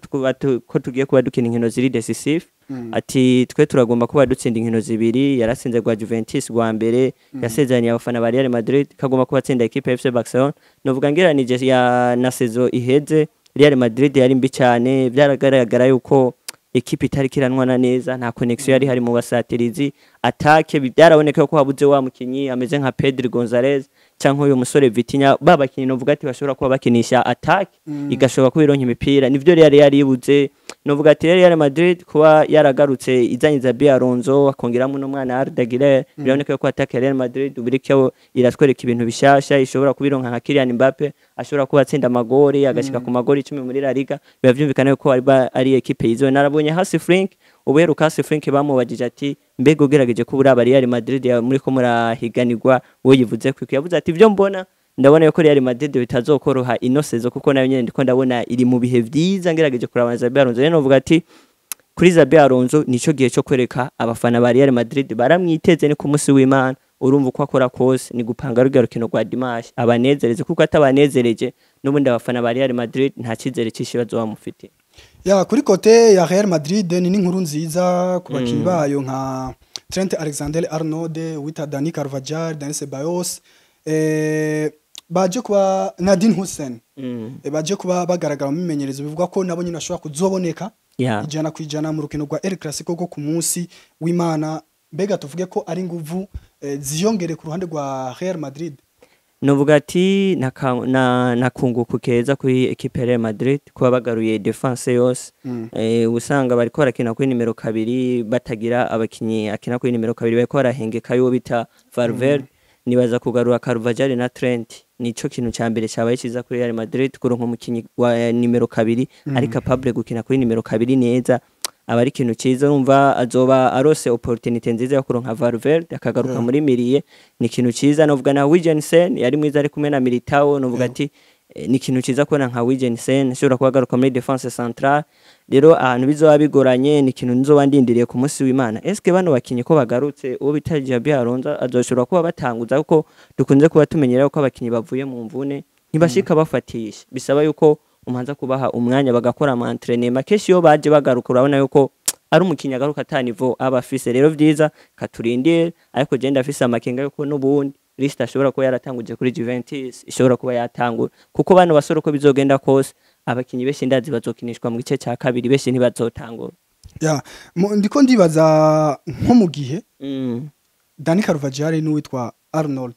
S3: ko tugiye kuba dukina inkino ziri decisive, ati twe turagomba kuba dutsinda inkino 2. Yaratsinze rwa Juventus rwa mbere, yasezeraniye abafana ba Real Madrid kagomba kuba atsinda equipe ya FC Barcelona. Novuga ngeranije ya na saison iheze, Real Madrid yari mbi cyane, byaragaragara yuko ekipe itari kiranwana neza, nta connection yari hari mu basatirizi, attaque byaraboneka ko habuze wa mukinyi ameze nka Pedri Gonzalez canke uyu musore Vitinha, babakinyi novuga ati bashobora kuba bakinisha attaque igashobora kuba ironka imipira, nivyo Real yari ibuze. Novuga ati Real Madrid kuba yaragarutse izanye Xabi Alonso, akongeramo n'umwana Arda Güler, biraboneka ko attaque ya Real Madrid ubiriko iratwereka ibintu bishasha, ishobora kuba ironka nka Kylian Mbappe ashobora kuba atsinda amagori agashika ku magori 10 muri La Liga. Biba vyumvikana ko ari ekipe yizewe. Narabonye Hansi Flick, ubuheruka Hansi Flick bamubajije ati mbega ugerageje ko uraba Real Madrid muri ko murahiganirwa, wowe yivuze ko yavuze ati ivyo mbona, ndabona yuko Real Madrid bitazokoroha ino saison, kuko nayo nyene ndiko ndabona iri mu bihe vyiza ngerageje kuraba Xabi Alonso. Rero novuga ati kuri Xabi Alonso nico gihe cyo kwereka abafana ba Real Madrid baramwiteze, ni ku munsi w'Imana, urumva uko akora kose ni gupanga rugero rukino rwa dimanche abanezereze, kuko atabanezereje n'ubundi abafana ba Real Madrid nta cyizere cyinshi bazoba bamufitiye.
S1: Ya, kuri côté ya Real Madrid ni n'inkuru nziza ku bakinyi bayo nka Trent Alexander-Arnold, wita Dani Carvajal, Dani Ceballos, baje kuba na Dean Huijsen, baje kuba bagaragara mu mimenyerezo, bivuga ko nabo nyine bashobora kuzoboneka 100% mu rukino rwa El Clasico rwo ku munsi w'Imana. Mbega tuvuge ko ari nguvu ziyongere ku ruhande rwa Real Madrid?
S3: Novuga ati nakunguko keza kuri equipe ya Real Madrid kuba bagaruye défense yose. Usanga bariko barakina kuri nimero 2, batagira abakinyi akina kuri nimero 2, bariko barahengeka yo bita Valverde. Nibaza kugarura Carvajal na Trent nico kintu ca mbere cabaye ciza kuri Real Madrid, kuronka umukinyi wa nimero 2 ari capable gukina kuri nimero 2 neza aba ari ikintu ciza. Urumva azoba arose opportunité nziza yo kuronka Valverde akagaruka muri milieu, ni ikintu ciza. Novuga na Huijsen yari mwiza ari kumwe na Militao. Novuga ati ni ikintu ciza kubona nka Huijsen ashobora kuba agaruka muri défense centrale. Rero ahantu bizoba bigoranye, ni ikintu nzoba ndindiriye ku munsi w'Imana, eske bano bakinyi ko bagarutse, uwo bita Xabi Alonso azoshobora kuba batanguza? Kuko dukunze kuba tumenyera ko abakinyi bavuye mu mvune ntibashika bafatisha, bisaba yuko umanza kubaha umwanya bagakora ama entraînement. Kenshi iyo baje bagaruka urabona yuko ari umukinyi agaruka ata niveau aba afise. Rero vyiza katurindire, ariko je ndafise amakenga yuko n'ubundi liste ashobora kuba yaratanguje kuri Juventus ishobora kuba yatangura, kuko bano basore uko bizogenda kose abakinyi benshi ndazi bazokinishwa mu gice ca kabiri, benshi ntibazotangura.
S1: Ya, ndiko ndibaza nko mu gihe Dani Carvajal n'uwitwa Arnold,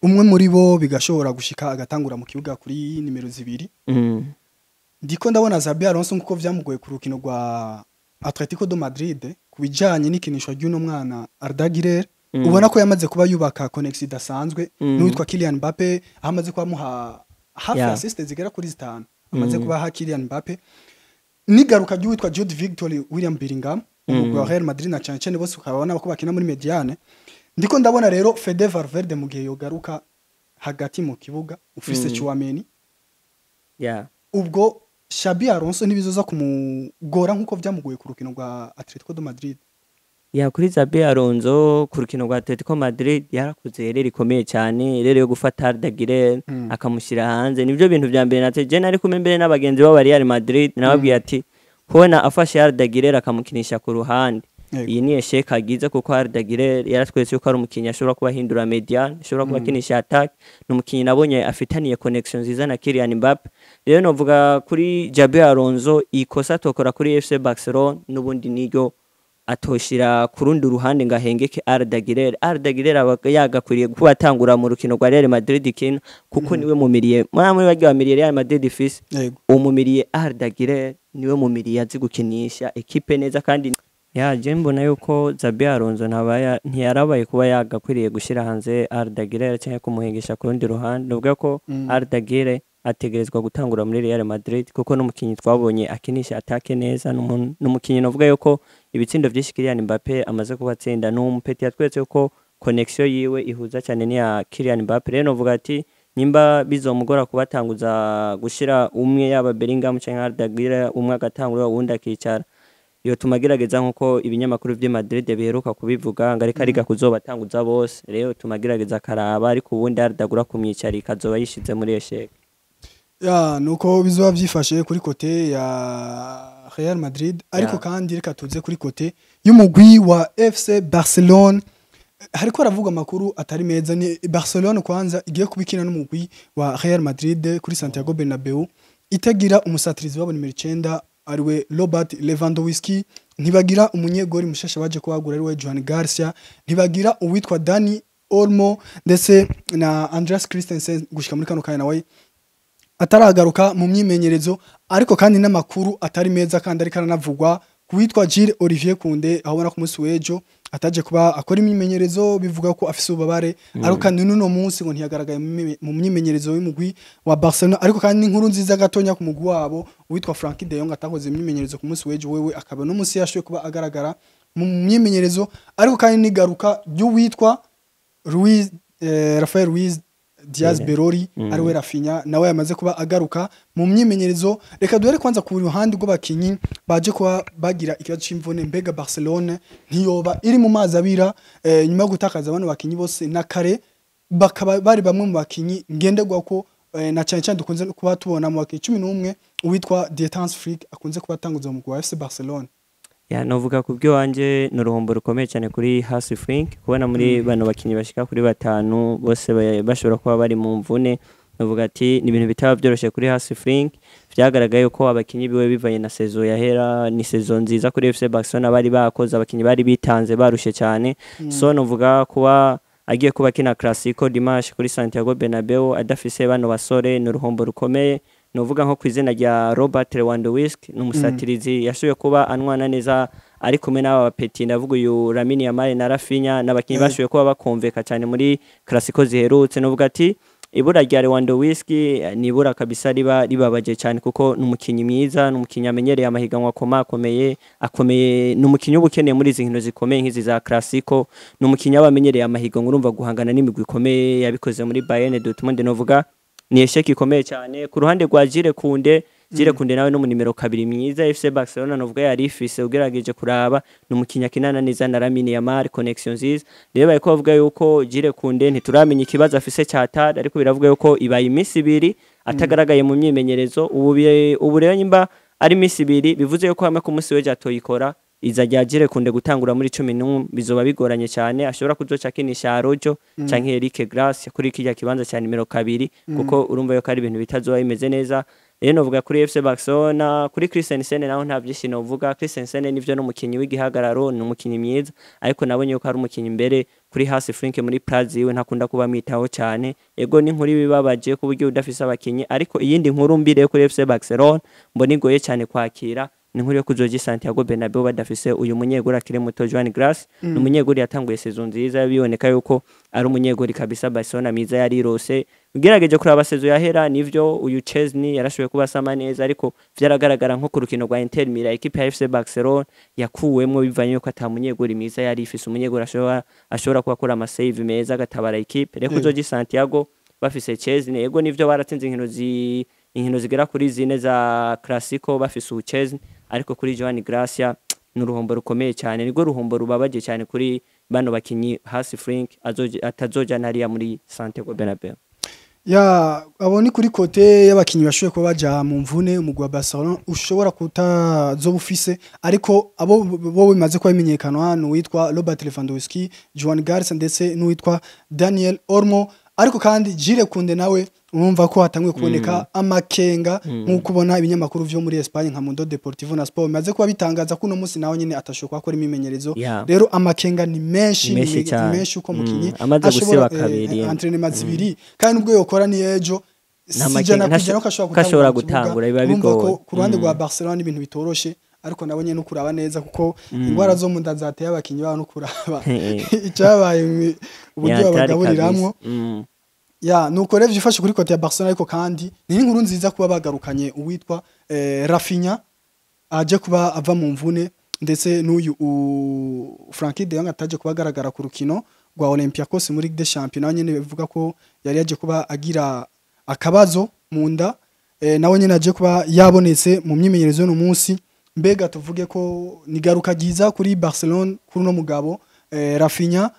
S1: umwe muri bo bigashobora gushika agatangura mu kibuga kuri nimero 2, ndiko ndabona Xabi Alonso nkuko vyamugoye ku rukino rwa Atletico de Madrid ku bijanye n'ikinishwa ry'uno mwana Arda Güler, ubona ko yamaze kuba yubaka connexion idasanzwe n'uwitwa Kylian Mbappe, aho amaze kuba amuha hafi assist zigera kuri 5 amaze kubaha Kylian Mbappe, nigaruka ry'uwitwa Jude Victor William Bellingham umugwi wa Real Madrid, na cyane cyane bose ukabona ko bakina muri médiane. Ndiko ndabona rero Fede Valverde mu gihe yogaruka hagati mu kibuga ufise Tchouameni, ubwo Xabi Alonso ntibizoza kumugora nkuko vyamugoye ku rukino rwa Atletico de Madrid?
S3: Ya, kuri Xabi Alonso ku rukino rwa Atletico Madrid yarakoze erreur ikomeye cyane, erreur yo gufata Arda Güler akamushyira hanze. Nibyo bintu vya mbere nate je nari kumwe mbere n'abagenzi b'aba Real Madrid, nababwiye ati kubona afashe Arda Güler akamukinisha ku ruhande, iyi ni échec agize, kuko Arda Güler yaratweretse yuko ari umukinnyi ashobora kuba ahindura médiane, ashobora kuba akinisha attaque. Ni umukinnyi nabonye afitaniye connexion nziza na Kylian Mbappe. Rero novuga kuri Xabi Alonso, ikosa tokora kuri FC Barcelona n'ubundi niryo atoshira ku rundi ruhande ngo ahengeke Arda Güler. Arda Güler aba yagakwiriye kuba atangura mu rukino rwa Real Madrid kino, kuko niwe mu milieu muri barya ba milieu Real Madrid ifise. Umu milieu Arda Güler niwe mu milieu azi gukinisha ekipe neza. Kandi ya je mbona yuko Xabi Alonso ntabaya ntiyarabaye kuba yagakwiriye gushira hanze Arda Güler cyangwa kumuhengesha ku rundi ruhande. Nuvuga ko Arda Güler ategerezwa gutangura muri Real Madrid, kuko n'umukinyi twabonye akinisha attaque neza, n'umukinyi novuga yuko ibitsindo vyinshi Kylian Mbappe amaze kubatsinda, n'umu petit yatweretse yuko connexion yiwe ihuza cyane n'iya Kylian Mbappe. Rero novuga ati nimba bizomugora kubatanguza gushira umwe, yaba Bellingham canke Arda Güler, umwe agatangura uwundi akicara, yotuma agerageza nkuko ibinyamakuru vy'i Madrid biheruka kubivuga ngo ariko ariga kuzobatanguza bose. Rero tuma agerageza akaraba, ariko ubundi Arda Güler kumwicarika azoba yishize muri échec.
S1: Ya, nuko bizoba vyifashe kuri côté ya Real Madrid, ariko kandi reka tuze kuri côté y'umugwi wa FC Barcelone. Hariko haravuga amakuru atari meza. Ni Barcelone kwanza igiye kubikina n'umugwi wa Real Madrid kuri Santiago Bernabeu itagira umusatirizi wabo nimero 9, ariwe Robert Lewandowski, ntibagira umunyegori mushasha baje kuhagura, ariwe Joan Garcia, ntibagira uwitwa Dani Olmo, ndetse na Andreas Christensen gushika muri kano kanya nawe ataragaruka mu myimenyerezo. Ariko kandi n'amakuru atari meza kandi ariko aranavugwa kuwitwa Jules Olivier Koundé, aho ubona ku munsi w'ejo ataje kuba akora imyimenyerezo, bivuga ko afise ububabare, ariko kandi n'uno munsi ngo ntiyagaragaye mu myimenyerezo y'umugwi wa Barcelona. Ariko kandi n'inkuru nziza gatonya ku mugwi wabo, uwitwa Frenkie de Jong atakoze imyimenyerezo ku munsi w'ejo, wewe akaba no munsi yashoboye kuba agaragara mu myimenyerezo. Ariko kandi n'igaruka ry'uwitwa Luis Rafael Luis Diaz Berori, ariwe Raphinha, nawe yamaze kuba agaruka mu myimenyerezo. Reka duhere kwanza ku ruhande rw'abakinyi baje kuba bagira ikibazo c'imvune. Mbega Barcelone ntiyoba iri mu mazi abira nyuma yo gutakaza bano bakinyi bose na kare bakaba bari bamwe mu bakinyi ngenderwa ko na cyane cyane dukunze kuba tubona mu bakinyi 11 uwitwa Dieter Flick akunze kuba atanguza mu mugwi wa FC Barcelone?
S3: Ya, novuga ku byo wanje ni uruhombo rukomeye cyane kuri Hansi Flick kubona muri bano bakinyi bashika kuri batanu bose bashobora kuba bari mu mvune. Novuga ati ni ibintu bitaba byoroshye kuri Hansi Flick. Vyagaragaye ko abakinyi biwe bivanye na saison yahera, ni saison nziza kuri FC Barcelona bari bakoze, abakinyi bari bitanze barushe cyane. So novuga kuba agiye kuba kina Clasico dimanche kuri Santiago Bernabeu adafise bano basore ni uruhombo rukomeye. Novuga nko kwizina rya Robert Lewandowski, ni umusatirizi yashoboye kuba anwana neza ari kumwe n'aba petit, ndavuga uyu Lamine Yamal na Raphinha, n'abakinyi bashoboye kuba bakumveka cyane muri Clasico ziherutse. Novuga ati ibura rya Lewandowski ni ibura kabisa riba ribabaje cyane, kuko ni umukinyi mwiza, ni umukinyi amenyereye amahiganwa akomeye akomeye, ni umukinyi uba ukeneye muri izi nkino zikomeye nk'izi za Clasico, ni umukinyi aba amenyereye amahiganwa, urumva guhangana n'imigwi ikomeye yabikoze muri Bayern Dortmund. Novuga ni échec ikomeye cyane. Ku ruhande rwa Jules Koundé, Jules Koundé nawe no mu nimero 2 mwiza FC Barcelona novuga yari ifise, ugerageje kuraba ni umukinyi akinana neza na Lamine Yamal, connexion nziza. Rero bariko bavuga yuko Jules Koundé ntituramenya ikibazo afise ca TAR, ariko biravuga yuko ibaye iminsi 2 atagaragaye mu myimenyerezo. Ubu rero nyimba ari iminsi 2, bivuze yuko hamwe ku munsi w'ejo atoyikora, iza rya Jules Koundé gutangura muri 11 bizoba bigoranye cyane. Ashobora kuzoca akinisha Araujo canke Eric Gracia kuri kirya kibanza cya nimero 2, kuko urumva yuko ari ibintu bitazoba bimeze neza. Rero novuga kuri FC Barcelona. Kuri Christensen naho nta byinshi novuga. Christensen nivyo n'umukinyi w'igihagararo, ni umukinyi mwiza, ariko nabonye yuko ari umukinyi imbere kuri Hansi Flick muri plan yiwe ntakunda kuba mwitaho cyane. Ego ni inkuru bibabaje ku buryo udafise abakinyi, ariko iyindi nkuru mbi rero kuri FC Barcelona mbona igoye cyane kwakira ni inkuru yo kuzoja Santiago Bernabeu badafise uyu munyeguri akiri muto Joan Gracia. Ni umunyeguri yatanguye saison nziza, biboneka yuko ari umunyeguri kabisa Barcelona mwiza yarirose. Ugerageje kuraba saison yahera, nivyo uyu Szczesny yarashoboye kuba asama neza, ariko vyaragaragara nko ku rukino rwa Inter Milan equipe ya FC Barcelona yakuwemwo bivanye yuko ata munyeguri mwiza yari ifise, umunyeguri ashobora kuba akora ama save meza agatabara equipe. Rero kuzoja Santiago bafise Szczesny, ego nivyo baratsinze inkino Inkino zigera kuri zine za Clasico bafise ubucheze, ariko kuri Joan Gracia ni uruhombo rukomeye cyane, nirwo ruhombo rubabaje cyane kuri bano bakinyi Hansi Flick atazoja hariya muri Santiago Bernabeu.
S1: Ya, abo ni kuri côté y'abakinyi bashoboye kuba baja mu mvune umugwi wa Barcelona ushobora kutazoba ufise, ariko abo bo bimaze kuba bimenyekana ni uwitwa Robert Lewandowski, Joan Garcia ndetse n'uwitwa Daniel Olmo. Ariko kandi Jules Koundé nawe urumva ko hatanguye kuboneka amakenga, nk'uko ubona ibinyamakuru vyo muri Espagne nka Mundo Deportivo na Sport bimaze kuba bitangaza ko uno munsi nawe nyene atashobora kuba akora imyimenyerezo. Rero amakenga ni menshi,
S3: Menshi
S1: ni
S3: cyane.
S1: menshi uko mukinyi
S3: Amaze
S1: ashobora,
S3: gusiba kabiri.
S1: Entraînement zibiri, kandi nubwo yokora ni ejo
S3: Nta
S1: si
S3: makenga,
S1: 100% ko ashobora
S3: ko ashobora
S1: gutangura mu kibuga.
S3: gutangura, biba
S1: Urumva ko
S3: bigoye.
S1: ku ruhande rwa Barcelona ibintu bitoroshe, ariko nabo nyene no kuraba neza, kuko ingwara zo mu nda zateye abakinyi babo no kuraba icyabaye uburyo
S3: Ni hatari
S1: babagaburiramwo.
S3: kabisa.
S1: Ya, nuko rero vyifashe kuri côté ya Barcelona, ariko kandi ni inkuru nziza kuba bagarukanye uwitwa Raphinha aje kuba ava mu mvune, ndetse n'uyu Frenkie de Jong ataje kuba agaragara ku rukino rwa Olympiacos muri Ligue des Champions, nawe nyene bivuga ko yari yaje kuba agira akabazo mu nda, nawe nyene aje kuba yabonetse mu myimenyerezo y'uno munsi. Mbega tuvuge ko ni garuka ryiza kuri Barcelona kuri uno mugabo Raphinha,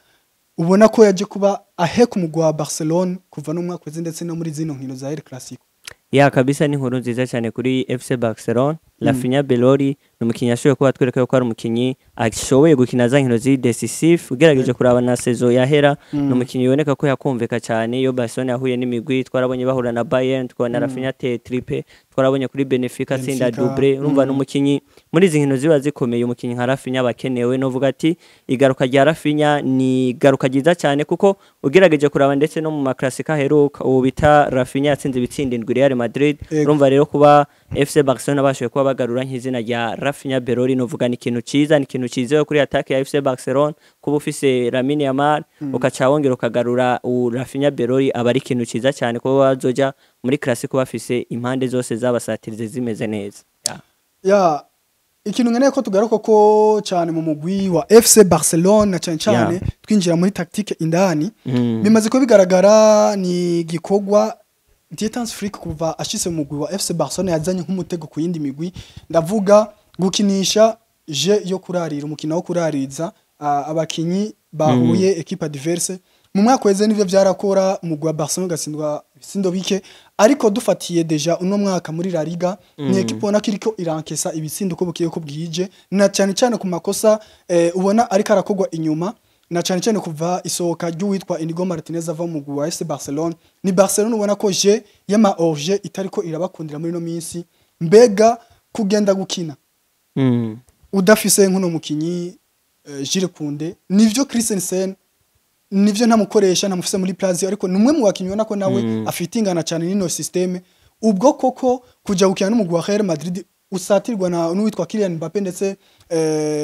S1: ubona ko yaje kuba aheka umugwi wa Barcelona kuva no mu mwaka uheze ndetse no muri zino nkino za El Clasico?
S3: Ya, kabisa ni inkuru nziza cyane kuri FC Barcelona. Raphinha Belloli ni umukinnyi ashoboye kuba atwereka yuko ari umukinnyi ashoboye gukina za nkino ziri décisif. Ugerageje kuraba na saison yahera, ni umukinnyi biboneka ko yakumvika cyane iyo Barcelona yahuye n'imigwi. Twarabonye bahura na Bayern, twabona Raphinha ateye triplé, twarabonye kuri Benfica atsinda
S1: Benfica,
S3: doublé. Urumva ni umukinnyi muri izi nkino ziba zikomeye, umukinnyi nka Raphinha bakenewe. Novuga ati igaruka rya Raphinha ni igaruka ryiza cyane, kuko ugerageje kuraba ndetse no mu maklassico aheruka, ubu bita Raphinha yatsinze ibitsindo indwi Real Madrid. Urumva rero kuba FC Barcelona bashoboye kuba bagarura nk'izina rya Raphinha Belloli, novuga ni ikintu ciza, ni ikintu cizewe kuri attaque ya FC Barcelona. Kuba ufise Lamine Yamal ukaca wongera ukagarura u Raphinha Belloli, aba ari ikintu ciza cyane kuba bazoja muri Clasico bafise impande zose z'abasatirizi zimeze neza. Yeah.
S1: Ya, ikintu nkeneye ko tugaruka ko cyane mu mugwi wa FC Barcelona, cyane cyane twinjira muri tactique indani, bimaze ko bigaragara ni gikorwa Dieter Flick kuva ashitse mu mugwi wa FC Barcelona yazanye nk'umutego ku yindi migwi. Ndavuga gukinisha jeu yo kurarira, umukino wo kurariza abakinyi bahuye équipe adverse. Mu mwaka weze nivyo vyarakora, umugwi wa Barcelona ugatsindwa ibitsindo bike, ariko dufatiye déjà uno mwaka muri La Liga, ni équipe ubona ko iriko irankesa ibitsindo uko bukiye ko bwije, na cyane cyane ku makosa ubona ariko arakorwa inyuma, na cyane cyane kuva isohoka ry'uwitwa Inigo Martinez ava mu mugwi wa FC Barcelona. Ni Barcelona ubona ko jeu y'ama hors-jeu itariko irabakundira muri no minsi. Mbega kugenda gukina udafise nk'uno mukinyi Jules Koundé, nivyo Christensen nivyo ntamukoresha, ntamufise muri place, ariko ni umwe mu bakinyi ubona ko nawe afite ingana cyane n'ino système. Ubwo koko kuja gukina n'umugwi wa Real Madrid usatirwa na n'uwitwa Kylian Mbappe ndetse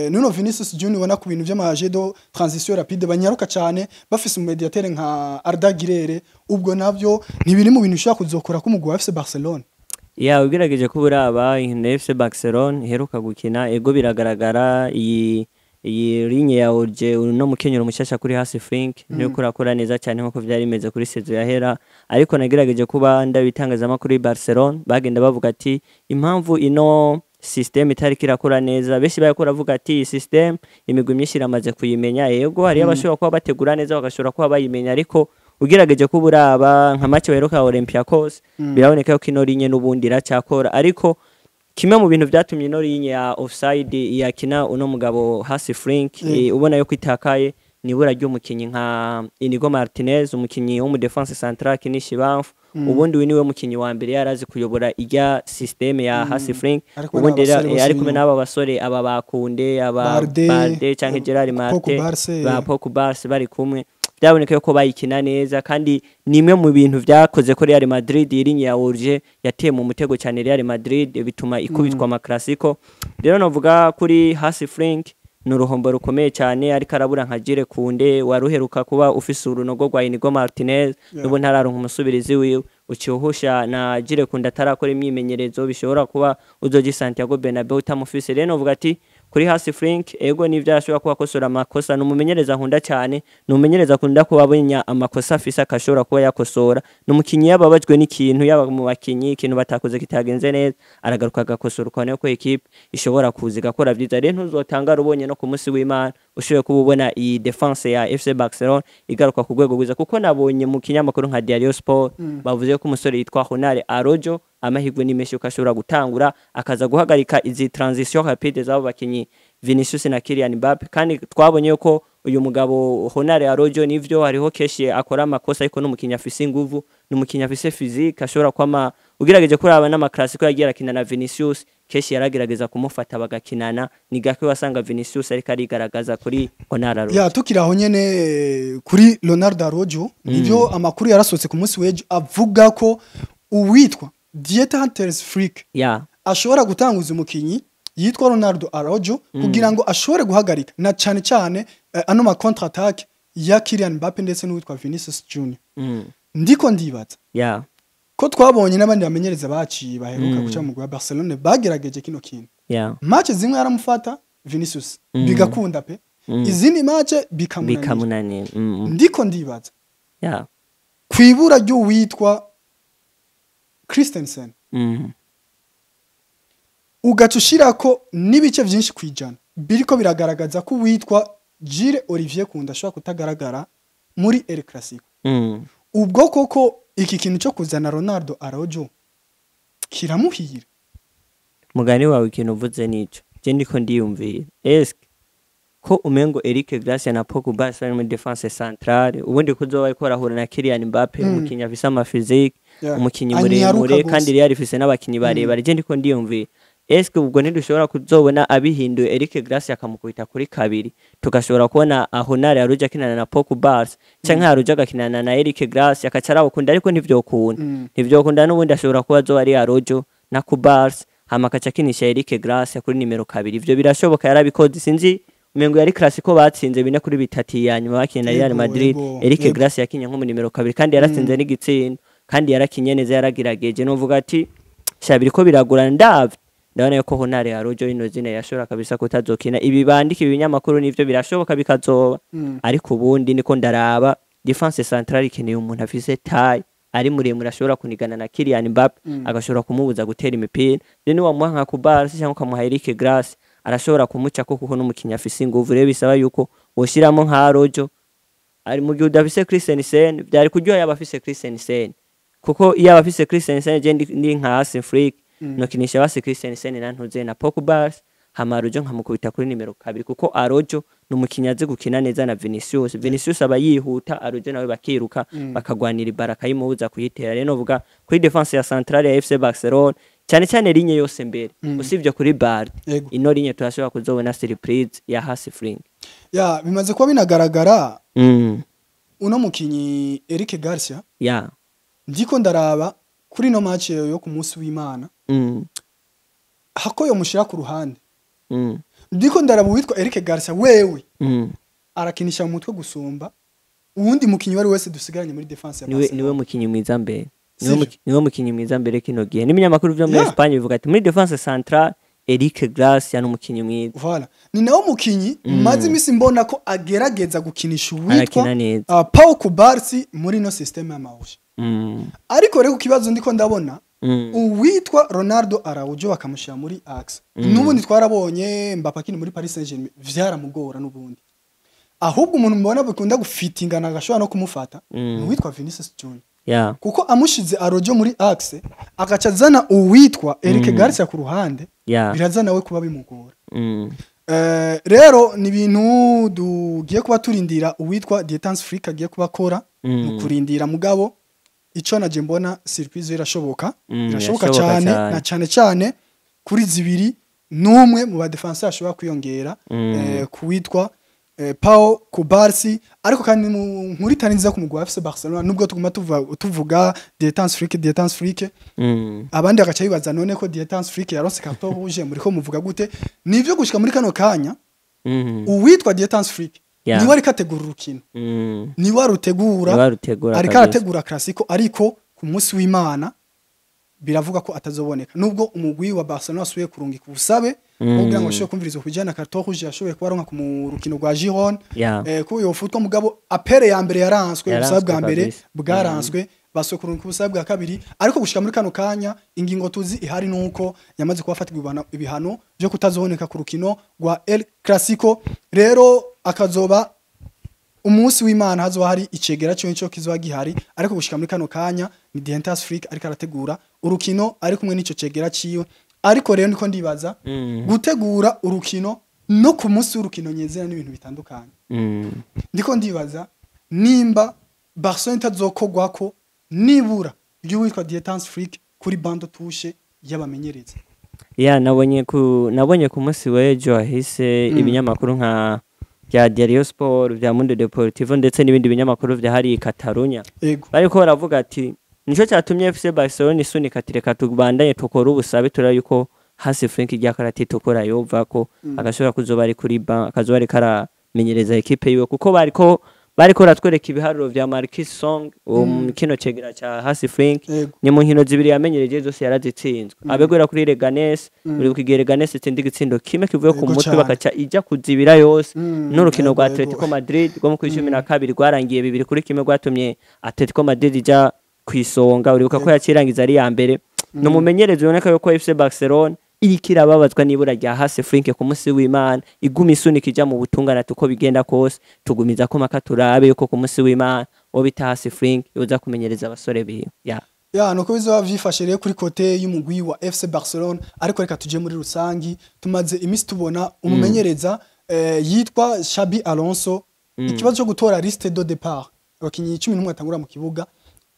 S1: Nuno Vinicius Junior, ubona ku bintu vy'ama jeu de transition rapide banyaruka cyane, bafise umu médiateur nka Arda Güler, ubwo navyo ntibiri mu bintu ushobora kuzokora ko umugwi wa FC Barcelona?
S3: Ya, ugerageje kuba uraba inkino ya FC Barcelona iheruka gukina, ego biragaragara iyi ligne ya hors-jeu no mukenyero mushasha kuri Hansi Flick niyo kurakora neza cyane nkuko vyari bimeze kuri saison yahera. Ariko nagerageje kuba ndabitangazamakuru Barcelona bagenda bavuga ati impamvu ino system itariko irakora neza, benshi bariko baravuga ati iyi system imigwi myinshi iramaze kuyimenya. Yego, hariyo abashobora kuba bategura neza bagashobora kuba bayimenya, ariko ugerageje kuba uraba nka match baheruka ya Olympiacos, biraboneka ko ino ligne n'ubundi iracyakora. Ariko kimwe mu bintu vyatumye ino ligne ya offside yakina uno mugabo Hansi Flick ubona yuko itakaye ni ibura ry'umukinyi nka Inigo Martinez, umukinyi wo mu défense centrale akinisha ibamfu. Ubundi we niwe mukinyi wa mbere yarazi kuyobora irya système ya Hansi Flick.
S1: Ari kumwe
S3: Ubundi
S1: n'aba basore bose
S3: ari kumwe
S1: inyuma.
S3: n'aba basore, aba bakunde, aba
S1: Balde,
S3: Balde canke Gerard
S1: Pau
S3: Martin,
S1: Cubarsí.
S3: Ba Pau Cubarsí bari kumwe, byaboneka yuko bayikina neza. Kandi ni imwe mu bintu vyakoze ko Real Madrid iri ya hors-jeu yateye mu mutego cyane Real Madrid, bituma ikubitwa ama Clasico. Rero novuga kuri Hansi Flick ni uruhombo rukomeye cyane, ariko arabura nka Jules Koundé waruheruka kuba ufise urunogo rwa Inigo Martinez. N'ubu ntararonka umusubirizi wiwe, uciuhusha na Jules Koundé atarakora imyimenyerezo, bishobora kuba uzoja Santiago Bernabeu utamufise. Rero novuga ati Kuri Hansi Flick, ego nivyo ashobora kuba akosora amakosa, ni umumenyereza nkunda cyane, ni umumenyereza akunda kuba abonye amakosa afise akashobora kuba yakosora. Ni umukinyi yababajwe n'ikintu, yaba mu bakinyi ikintu batakoze kitagenze neza, aragaruka agakosora, ukabona ko ekipe ishobora kuza igakora vyiza. Rero ntuzotangara ubonye no ku munsi w'Imana ushoboye kuba ubona iyi défense ya FC Barcelona igaruka ku rwego rwiza, kuko nabonye mu kinyamakuru nka Diario Sport bavuze ko umusore yitwa Ronald Araujo amahirwe ni menshi yuko ashobora gutangura akaza guhagarika izi transition rapide z'abo bakinyi Vinicius na Kylian Mbappe. Kandi twabonye yuko uyu mugabo Ronald Araujo, nivyo hariho keshi akora amakosa, ariko n'umukinyi afise inguvu, n'umukinyi afise physique, ashobora kwama ugerageje kuraba n'ama classico yagiye arakina na Vinicius, keshi yaragerageza kumufata bagakinana. Ni gake wasanga Vinicius ariko arigaragaza kuri Ronald Araujo.
S1: Ya, tukiri aho nyene kuri Ronald Araujo, nivyo amakuru yarasohotse ku munsi w'ejo avuga ko uwitwa Dieter Hans Flick ashobora gutanguza umukinyi yitwa Ronaldo Araujo kugira ngo ashobore guhagarika na cane cane ano ma contre attaque ya Kylian Mbappe ndetse n'uwitwa Vinicius Junior. Ndiko ndibaza ko twabonye n'abandi bamenyereza baciye baheruka guca mu wa Barcelone bagerageje kino kintu. Match zimwe yaramufata Vinicius bigakunda pe, izindi match bikamunanira.
S3: Bikamunanira.
S1: Ndiko ndibaza kwibura ry'uwitwa Christensen, ugaca ushirako n'ibice vyinshi kwijana biriko biragaragaza ko uwitwa Jules Olivier Koundé ashobora kutagaragara muri El Clasico. Ubwo koko iki kintu cyo kuzana Ronaldo Araujo kiramuhira?
S3: Mugani wawe, ikintu uvuze nico je ndiko ndiyumvira. Eske ko umengo Eric Garcia na Pogba bari muri défense centrale, ubundi kuzoba ariko arahura na Kylian Mbappe, umukinyi afise ama physique, umukinyi
S1: Anyaruka
S3: muremure
S1: gose.
S3: kandi Real ifise n'abakinyi barebare, je ndiko ndiyumvira, eske ubwo ntidushobora kuzobona abihinduye, Eric Garcia akamukubita kuri kabiri, tugashobora kubona Ronald Araujo akinana na Pogba, canke Araujo agakinana na Eric Garcia, akaca arawukunda? Ariko ntivyokunda, ntivyokunda. N'ubundi ashobora kuba azoba ari Araujo na Cubarsi, hama akaca akinisha Eric Garcia kuri nimero kabiri. Ivyo birashoboka, yarabikoze, sinzi, umengo yari Clasico batsinze 4-3 ya nyuma bakina na Real Madrid. Eric Garcia yakinye nko mu nimero kabiri kandi yaratsinze n'igitsindo, kandi yarakinye neza, yaragerageje. Novuga ati sha biriko biragorana, ndavye ndabona yuko Ronald Araujo ino zina yashobora kabisa kutazokina. Ibi bandika ibinyamakuru nivyo birashoboka bikazoba, ariko ubundi niko ndaraba défense centrale ikeneye umuntu afise taille, ari muremure, ashobora kunigana na Kylian Mbappe, agashobora kumubuza gutera imipira. Rero niwamuha nka Cubarsi cyangwa ukamuha Eric Garcia, arashobora kumucako kuko n'umukinyi afise inguvu. Rero bisaba yuko woshiramo nka Araujo ari mu gihe udafise Christensen. Byari kuryoha yaba afise Christensen, kuko iyo aba afise Christensen, je ndi nka Hansi Flick, nokinisha basi Christensen na ntuze na Pogba, hama Araujo nkamukubita kuri nimero kabiri, kuko Araujo ni umukinyi azi gukina neza na Vinicius. Vinicius aba yihuta, Araujo nawe bakiruka, bakagwanira ibara, akayimubuza kuyitera. Rero novuga kuri défense ya centrale ya FC Barcelona, cyane cyane ligne yose mbere, usibye kuri Balde, ino ligne turashobora kuzobona surprise ya Hansi Flick.
S1: Ya, bimaze kuba binagaragara uno mukinyi Eric Garcia, ndiko ndaraba kuri no match yo ku munsi w'Imana, hako yo mushira ku ruhande, ndiko ndaraba uwitwa Eric Garcia wewe arakinisha mu mutwe gusumba uwundi mukinyi wari wese dusigaranye muri défense ya
S3: Niwe
S1: Barcelona.
S3: niwe mukinyi mwiza mbere, niwe
S1: Sivyo?
S3: Niwe mukinyi mwiza mbere kino gihe. N'ibinyamakuru vyo muri Espagne bivuga ati muri défense centrale Eric Garcia ni umukinyi mwiza.
S1: Voilà. Ni nawe mukinyi maze imisi mbona ko agerageza gukinisha uwitwa
S3: Arakina neza.
S1: Pau Cubarsi muri no système y'amahusha. Ariko rero ku kibazo ndiko ndabona, uwitwa Ronaldo Araujo bakamushyira muri axe. N'ubundi twarabonye Mbappe akina muri Paris Saint-Germain vyaramugora n'ubundi. Ahubwo umuntu mbona bikunda gufitingana agashobora no kumufata ni uwitwa Vinicius Junior. Kuko amushize Araujo muri axe, agaca azana uwitwa Eric Garcia ku ruhande, biraza nawe kuba bimugora. Rero ni ibintu tugiye kuba turindira uwitwa Dieter Flick agiye kuba akora, ni ukurindira. Mugabo ico naje mbona, surprise irashoboka, irashoboka
S3: Irashoboka
S1: cyane,
S3: cyane.
S1: na cyane cyane kuri zibiri n'umwe mu ba défenseur ashobora kwiyongera kuwitwa Pau Cubarsi. Ariko kandi mu nkuru itari nziza ku mugwi wa FC Barcelona, nubwo tuguma tuvuga Dieter Flick, Dieter Flick, abandi bagaca bibaza none ko Dieter Flick yaronse carton rouge, muri ko muvuga gute? Nivyo, gushika muri kano kanya uwitwa Dieter Flick niwe ariko ategura urukino, niwe arutegura,
S3: Niwe arutegura
S1: ariko
S3: kabisa.
S1: arategura Clasico. Ariko ku munsi w'Imana Biravuga ko atazoboneka, nubwo umugwi wa Barcelona wasubiye kurungika ubusabe kugira ngo bashobore kumviriza kujana carton rouge yashoboye kuba aronka ku rukino rwa Girona, ko yofutwa. Mugabo appel ya mbere yaranswe, ubusabe
S3: Yaranswe
S1: bwa mbere
S3: kabisa.
S1: bwaranswe, basubiye kurungika ubusabe bwa kabiri. Ariko gushika muri kano kanya, ingingo tuzi ihari nuko yamaze kubafatirwa ibihano byo kutazoboneka ku rukino rwa El Clasico. Rero akazoba umunsi w'Imana, hazoba hari icegera cyo cyo kizoba gihari. Ariko gushika muri kano kanya ni Hansi Flick ariko arategura urukino ari kumwe n'ico cegera ciwe. Ariko rero niko ndibaza, gutegura urukino no ku munsi w'urukino nyezera n'ibintu bitandukanye. Ndiko ndibaza nimba Barcelona itazokogwako nibura ry'uwitwa Hans Flick kuri banc de touche y'abamenyereza.
S3: Ya, nabonye ku munsi w'ejo hahise ibinyamakuru nka bya Diario Sport, bya Mundo Deportivo ndetse n'ibindi binyamakuru vya hariya i Catalunya, bariko baravuga ati nico cyatumye FC Barcelona isunika ati reka tubandanye tukora ubusabe, turaba yuko Hansi Flick irya karate itukura yovako, agashobora kuzoba ari kuri banc, akazoba ariko aramenyereza ekipe yiwe, kuko bariko baratwereka ibiharuro vya Marcus Song, uwo mu kino cegera ca Hansi Flick. Ni mu nkino zibiri yamenyereje zose yarazitsinzwe, abegwera kuri Leganes, uri kugira Leganes itsinda igitsindo kimwe kivuye ku mutwe, bakaca ijya kuzibira yose, n'urukino rwa Atletico Madrid rwo mu 12 rwarangiye 2-1, rwatumye Atletico Madrid ijya ku isonga. Uribuka ko yacirangiza ari ya mbere. Ni umumenyereza uboneka yuko FC Barcelona iriko irababazwa n'ibura rya Hansi Flick ku munsi w'Imana, iguma isunika ija mu butungane ati uko bigenda kose tugumiza ko maka turabe yuko ku munsi w'Imana uwo bita Hansi Flick yoza kumenyereza abasore biwe, ya.
S1: Ya, nuko bizoba vyifashe rero kuri côté y'umugwi wa FC Barcelona. Ariko reka tuje muri rusangi. Tumaze imisi tubona umumenyereza yitwa Xabi Alonso, ikibazo cyo gutora liste de départ, abakinyi 11 atangura mu kibuga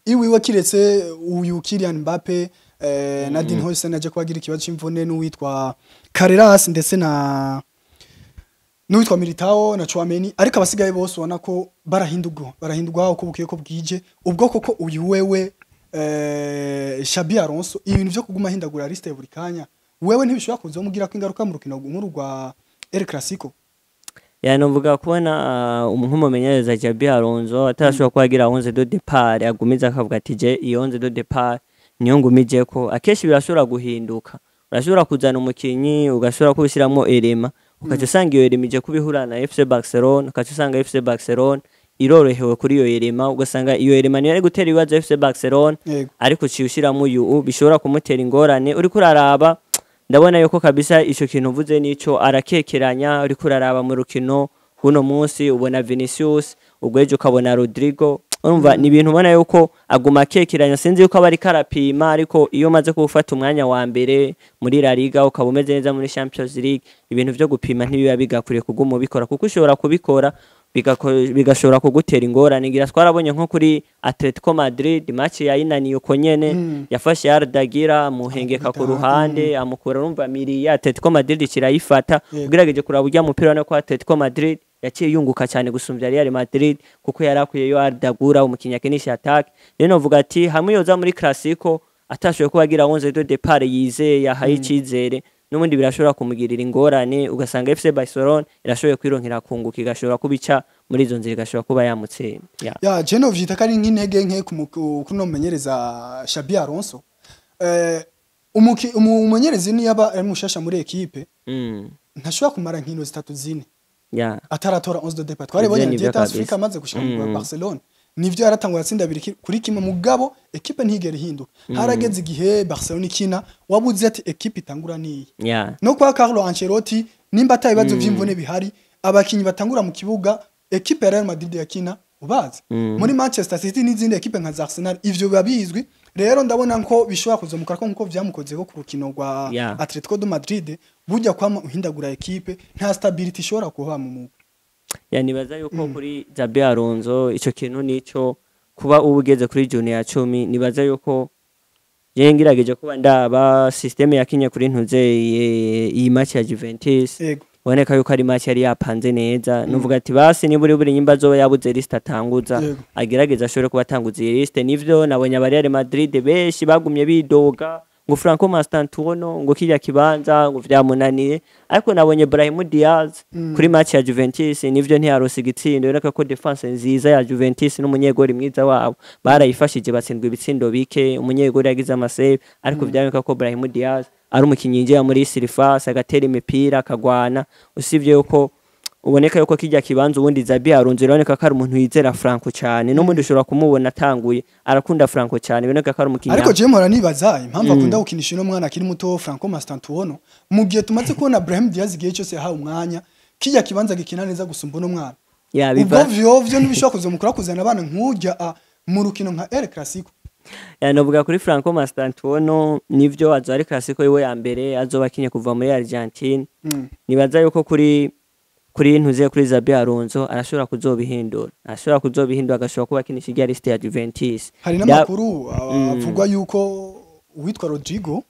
S1: iwiwe, kiretse uyu Kylian Mbappe na Dean Huijsen aje kubagira ikibazo c'imvune, n'uwitwa Carreras ndetse na n'uwitwa Militao na Tchouameni. Ariko abasigaye bose ubona ko barahindurwa uko bukiye ko bwije. Ubwo koko uyu wewe Xabi Alonso, ibintu vyo kuguma ahindagura liste buri kanya, wewe ntibishobora kuzomugira ko ingaruka mu rukino nkuru rwa El Clasico?
S3: Ya, novuga kubona nk'umumenyereza Xabi Alonso atarashobora kuba agira 11 de départ, agumiza akavuga ati je iyo 11 de départ niyo ngumijeko. Akenshi birashobora guhinduka, urashobora kuzana umukinyi ugashobora kubishyiramo élément, ukaca usanga iyo élément ije kubihura na FC Barcelona, ukaca usanga FC Barcelona irorohewe kuri iyo élément, ugasanga iyo élément niyo ari gutera ibibazo FC Barcelona. Ariko uciye ushyiramo uyu bishobora kumutera ingorane. Uriko uraraba, ndabona yuko kabisa ico kintu uvuze nico, arakekeranya. Uriko uraraba mu rukino guno munsi ubona Vinicius, ubwo ejo ukabona Rodrigo. Urumva ni ibintu ubona yuko aguma akekeranya, sinzi yuko aba ariko arapima. Ariko iyo umaze kuwufata umwanya wa mbere muri La Liga, ukaba umeze neza muri Champions League, ibintu vyo gupima ntibiba bigakwiye kuguma ubikora, kuko ushobora kubikora bigashobora kugutera ingorane. Ngira twarabonye nko kuri Atletico Madrid, match yayinaniye uko nyene, yafashe Arda Güler amuhengeka ku
S1: Amukubita,
S3: ruhande, amukura, urumva miriya Atletico Madrid kirayifata. Ugerageje kuraba urya mupira ubona ko Atletico Madrid yaciye yunguka cyane gusumbya Real Madrid, kuko yari akwiyeyo Arda Güler, umukinnyi akinisha attaque. Rero novuga ati hamwe yoza muri Clasico atashoboye kuba agira 11 de départ yizeye, yahaye icizere, n'ubundi birashobora kumugirira ingorane, ugasanga FC Barcelona irashoboye kwironkera kunguka, igashobora kubica muri izo nzira, igashobora kuba yamutsinda, ya.
S1: Ya, je novyita ko ari nk'intege nke kuri no mumenyereza Xabi Alonso. Umumenyerezi niyaba ari mushasha muri ekipe, ntashobora kumara nkino zitatu zine ataratora 11 de départ. Twaribonye
S3: Ivyo nivyo
S1: Dieta
S3: kabisa.
S1: Afrika amaze gushika mu Barcelona, nivyo yaratangwa yatsinda 2-1, mugabo ekipe ntigera ihinduka. Harageze igihe Barcelona ikina wabuze ati ekipe itangura niyi. No kwa Carlo Ancelotti, nimba ata ibibazo vy'imvune bihari, abakinyi batangura mu kibuga ekipe ya Real Madrid yakina ubazi, muri Manchester City n'izindi ekipe nka za Arsenal, ivyo biba bizwi. Rero ndabona ko bishobora kuzomuka ko nkuko vyamukozeho ku rukino rwa Atletico de Madrid. Burya kwama uhindagura ekipe, nta stability ishobora kuba mu mugwi.
S3: Ya, nibaza yuko kuri Xabi Alonso ico kintu nico kuba uba ugeze kuri journée ya 10, nibaza yuko je ngirageje kuba ndaba système yakinye kuri ntuze iyi match ya Juventus, boneka yuko ari match yari yapanze neza. Nuvuga ati basi niba buri nyimba azoba yabuze liste atanguza, agerageza ashobore kuba atanguza iyi liste. Nivyo nabonye aba Real Madrid benshi bagumye bidoga Ngo Franco Mastantuono ngo kirya kibanza ngo vyamunaniye, ariko nabonye Brahim Diaz kuri match ya Juventus, nivyo ntiyarose igitsindo, biboneka ko defense nziza ya Juventus n'umunyegori mwiza wabo barayifashije, batsindwa ibitsindo bike, umunyegori yagize ama save, ariko vyaboneka ko Brahim Diaz ari umukinyi yinjira muri surface agatera imipira akagwana. Usibye yuko uboneka yuko kijya kibanza ubundi Xabi Alonso iraboneka ko ari umuntu yizera Franco cyane, n'ubundi ushobora kumubona atanguye arakunda Franco cyane, biboneka ko ari umukinyi.
S1: Ariko je mpora nibaza impamvu akunda gukinisha uno mwana akiri muto Franco Mastantuono, mu gihe tumaze kubona Brahim Diaz igihe cyose yahawe umwanya kijya kibanza gikina neza gusumba uno mwana.
S3: Ya,
S1: ubwo
S3: biva
S1: vyovyo ntibishobora kuzomukura kuzana abana nk'urya mu rukino nka El Clasico.
S3: Ya, novuga kuri Franco Mastantuono, nivyo azo ari Clasico yiwe ya mbere azoba akinye kuva muri Argentine. Nibaza yuko kuri ntuze kuri Xabi Alonso arashobora kuzobihindura, agashobora kuba akinisha irya liste ya Juventus.
S1: Hari n'amakuru avugwa yuko uwitwa Rodrigo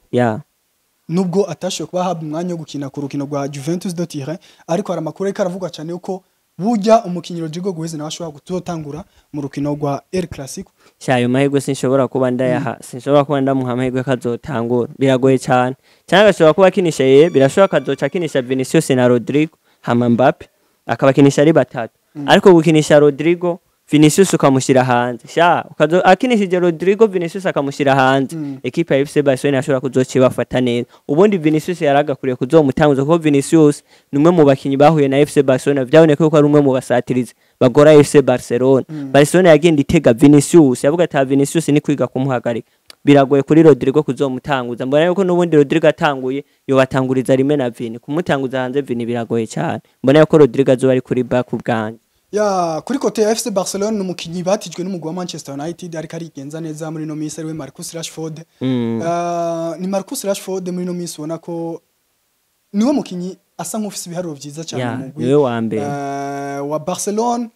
S1: nubwo atashoboye kuba ahabwa umwanya wo gukina ku rukino rwa Juventus de Turin, ariko hari amakuru ariko aravugwa cyane yuko burya umukinyi Rodrigo Goes nawe ashobora kuzotangura mu rukino rwa El Clasico.
S3: Sha, ayo mahirwe sinshobora kuba ndayaha, sinshobora kuba ndamuha amahirwe kazotangura, biragoye cyane. Cyangwa agashobora kuba akinisha, ye birashoboka akazoca akinisha Vinicius na Rodrigo, hama Mbappe akabakinisha ari batatu, ariko gukinisha Rodrigo, Vinicius ukamushyira hanze, sha ukazo akinishije Rodrigo, Vinicius akamushyira hanze, ekipa ya FC Barcelona ashobora kuzoca ibafata neza. Ubundi Vinicius yaragakuriye kuzomutanguza, kuko Vinicius ni umwe mu bakinyi bahuye na FC Barcelona vyaboneka yuko ari umwe mu basatirizi bagora FC Barcelona. Barcelona yagenda itega Vinicius, yavuga ati Vinicius ni kwiga kumuhagarika. Biragoye kuri Rodrigo kuzomutanguza, mbona yuko n'ubundi Rodrigo atanguye yobatanguriza rimwe na Vini, kumutanguza hanze Vini biragoye cyane. Mbona yuko Rodrigo azoba ari kuri back ubwanjye.
S1: Ya, kuri côté ya FC Barcelona, umukinyi batijwe n'umugwi wa Manchester United ariko arigenza neza muri no minsi ariwe Marcus Rashford. Ni Marcus Rashford muri no minsi ubona ko niwe mukinyi asa nk'ufise ibiharuro vyiza cyane mu mugwi
S3: niwe wa mbere.
S1: Wa Barcelona.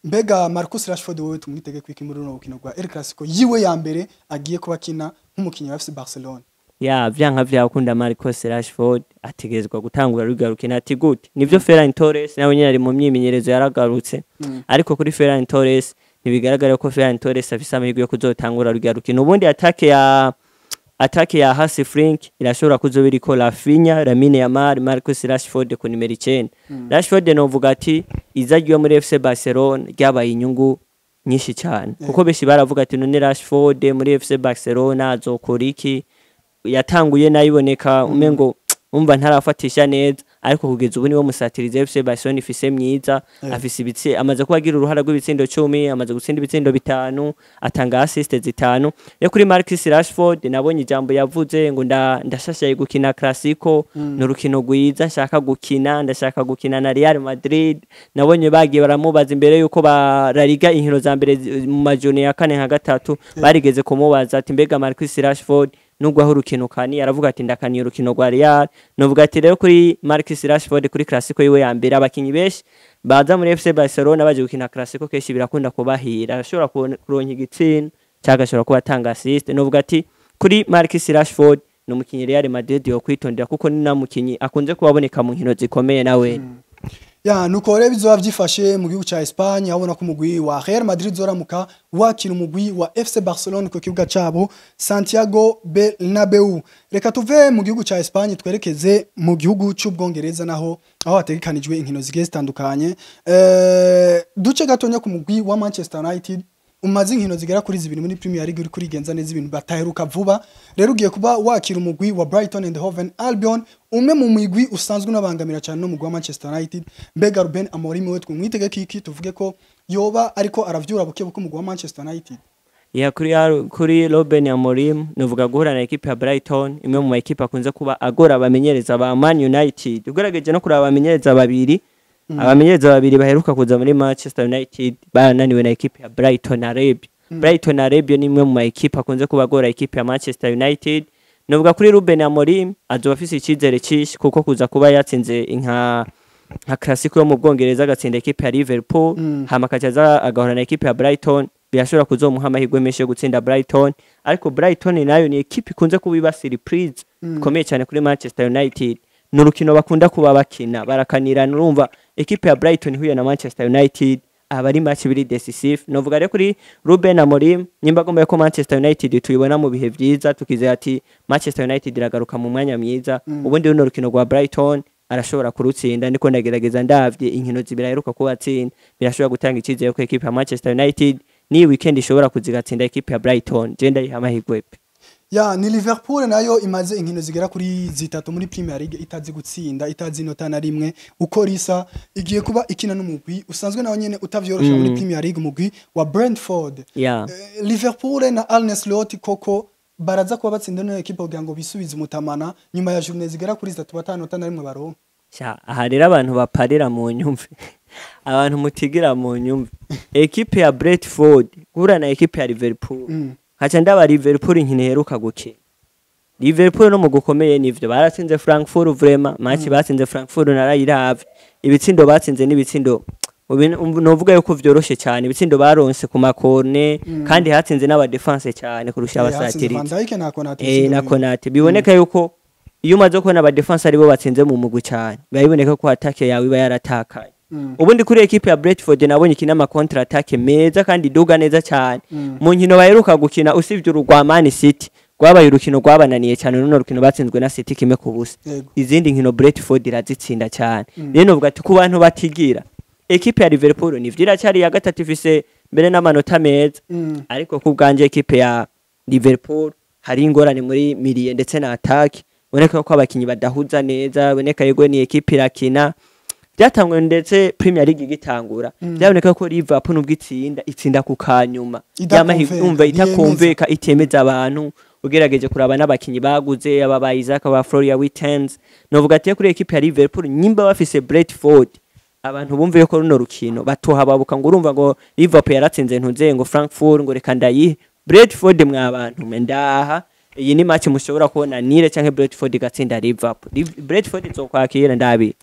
S1: Mbega Marcus Rashford wewe tumwitege kwiki muri runo rukino rwa El Clasico yiwe ya mbere agiye kuba akina nk'umukinyi wa FC Barcelona?
S3: Ya, vyanka vyakunda Marcus Rashford ategerezwa gutangura ruga rukina. Ati gute? Nivyo, Ferran Torres nawe nyene ari mu myimenyerezo yaragarutse, ariko kuri Ferran Torres ntibigaragara ko Ferran Torres afise amahirwe yo kuzotangura ruga rukino. Ubundi attaque ya Hansi Flick irashobora kuzoba iriko Raphinha, Lamine Yamal, Marcus Rashford ku nimero 9. Rashford novuga ati iza ryo muri FC Barcelona ryabaye inyungu nyinshi cyane, kuko benshi baravuga ati none Rashford muri FC Barcelona azokora iki? Yatanguye nayiboneka umengo umva ntarafatisha neza, ariko kugeza ubu niwe musatirizi FC Barcelona ifise myiza. Afise ibitsi, amaze kuba agira uruhara rw'ibitsindo 10, amaze gutsinda ibitsindo 5, atanga assist 5. Rero kuri Marcus Rashford nabonye ijambo yavuze ngo ndashashaye gukina Clasico, ni urukino rwiza nshaka gukina, ndashaka gukina na Real Madrid. Nabonye bagiye baramubaza imbere yuko ba La Liga inkino za mbere mu majoni ya kane nka gatatu, barigeze kumubaza ati mbega Marcus Rashford nubwo aho urukino kani, aravuga ati ndakaniye urukino rwa Real. Novuga ati rero kuri Marcus Rashford kuri Clasico yiwe ya mbere, abakinyi benshi baza muri FC Barcelona baje gukina Clasico kenshi birakunda kubahira, arashobora kuronka igitsinda cyangwa agashobora kuba atanga assist. Novuga ati kuri Marcus Rashford ni umukinyi Real Madrid yo kwitondera, kuko ni namukinyi akunze kubaboneka mu nkino zikomeye nawe.
S1: Ya, nuko rero bizoba vyifashe mu gihugu ca Espagne, aho ubona ko umugwi wa Real Madrid uzoramuka wakira umugwi wa FC Barcelona ku kibuga cabo Santiago Bernabeu. Reka tuve mu gihugu ca Espagne twerekeze mu gihugu c'Ubwongereza, naho aho hategekanijwe inkino zigiye zitandukanye. Duce gatonya ku mugwi wa Manchester United umaze inkino zigera kuri 2 muri Premier League uri kurigenza neza, ibintu bataheruka vuba. Rero ugiye kuba wakira umugwi wa Brighton and Hove Albion, umwe mu migwi usanzwe unabangamira cyane no mugwi wa Manchester United. Mbega Ruben Amorim we twumwitege kiki? Tuvuge ko yoba ariko aravyura buke buke umugwi wa Manchester United?
S3: Ya, kuri Ruben Amorim nuvuga guhura na ekipe ya Brighton, imwe mu ma ekipe akunze kuba agora abamenyereza ba Man United. Ugerageje no kuraba abamenyereza babiri baheruka kuza muri Manchester United barananiwe na ekipe ya Brighton Albion. Brighton Albion ni imwe mu ma ekipe akunze kuba agora ekipe ya Manchester United. Nuvuga kuri Ruben Amorim azoba afise icizere cyinshi, kuko kuza kuba yatsinze nka Clasico yo mu Bwongereza, agatsinda ekipe ya Liverpool, hama akaca aza agahura na ekipe ya Brighton, birashobora kuzomuha amahirwe menshi yo gutsinda Brighton. Ariko Brighton nayo ni ekipe ikunze kuba iba surprise ikomeye cyane kuri Manchester United. Ni urukino bakunda kuba bakina barakanirana. Urumva ekipe ya Brighton ihuye na Manchester United, Aba ari match biri decisive. Novuga rero kuri Ruben Amorim, nimba agomba ko Manchester United tuyibona mu bihe vyiza, tukizera ati Manchester United iragaruka mu mwanya mwiza, ubundi runo rukino rwa Brighton arashobora kurutsinda. Ndiko ndagerageza, ndavye inkino zibiri aheruka kubatsinda, birashobora gutanga icyizere ko equipe ya Manchester United ni weekend ishobora kuzigatsinda equipe ya Brighton. Je ndayiha amahirwe pe.
S1: Ya, ni Liverpool nayo imaze inkino zigera kuri zitatu muri Premier League itazi gutsinda, itazi inota na rimwe uko risa. Igiye kuba ikina n'umugwi usanzwe nawo nyene utavyorosha muri Premier League, umugwi wa Brentford. Liverpool na Arne Slot koko baraza kuba batsinda no equipe kugira ngo bisubize umutamana nyuma ya journée zigera kuri zitatu batanu nota na rimwe baronka?
S3: Sha, aha rero abantu baparira mu nyumve, abantu mutigira mu nyumve, ekipe ya Brentford guhura na ekipe ya Liverpool, nkaca ndaba Liverpool inkino iheruka gukina, Liverpool no mu gukomeye nivyo baratsinze Frankfurt. Vraiment match batsinze Frankfurt narayiravye. Ibitsindo batsinze n'ibitsindo novuga yuko vyoroshe cyane, ibitsindo baronse ku macorner, kandi hatsinze n'aba défense cyane kurusha
S1: Hatsinze
S3: abasatirizi.
S1: Van Dijk na Konate.
S3: Na Konate. Biboneka yuko iyo umaze kubona aba défense aribo batsinze mu mugwi cyane, biba biboneka ko attaque yawe iba yaratakaye. Ubundi kuri ekipe ya Brentford nabonye ikina ama contre attaque meza kandi iduga neza cyane. Mu nkino baheruka gukina, usibye urugwa Man City rwabaye urukino rwabananiye cyane, runo rukino batsinzwe na City 1-0, izindi nkino Brentford irazitsinda cyane. Rero novuga ati ku bantu batigira, ekipe ya Liverpool nivyo iracyari ya gatatu, ifise mbere n'amanota meza, ariko ku bwanje ekipe ya Liverpool hari ingorane muri milieu ndetse na attaque. Boneka ko abakinyi badahuza neza, boneka yego ni ekipe irakina. Byatangwe ndetse Premier League igitangura, byaboneka ko Liverpool nubwo itsinda, itsinda ku kanyuma.
S1: Idakonveka,
S3: umva,
S1: ntiyemeza.
S3: Itakonveka, itemeza abantu. Ugerageje kuraba n'abakinyi baguze, aba ba Isaac, aba Florian Wirtz, novuga ati kuri ekipe ya Liverpool nyimba bafise Brentford, abantu bumve ko runo rukino batohababuka ngo urumva ngo Liverpool yaratsinze ntuze ngo Frankfurt, ngo reka ndayihe Brentford. Mwa bantu mwe, ndaha iyi ni match mushobora kubona nul canke Brentford igatsinda Liverpool. Brentford izokwakira ndabi.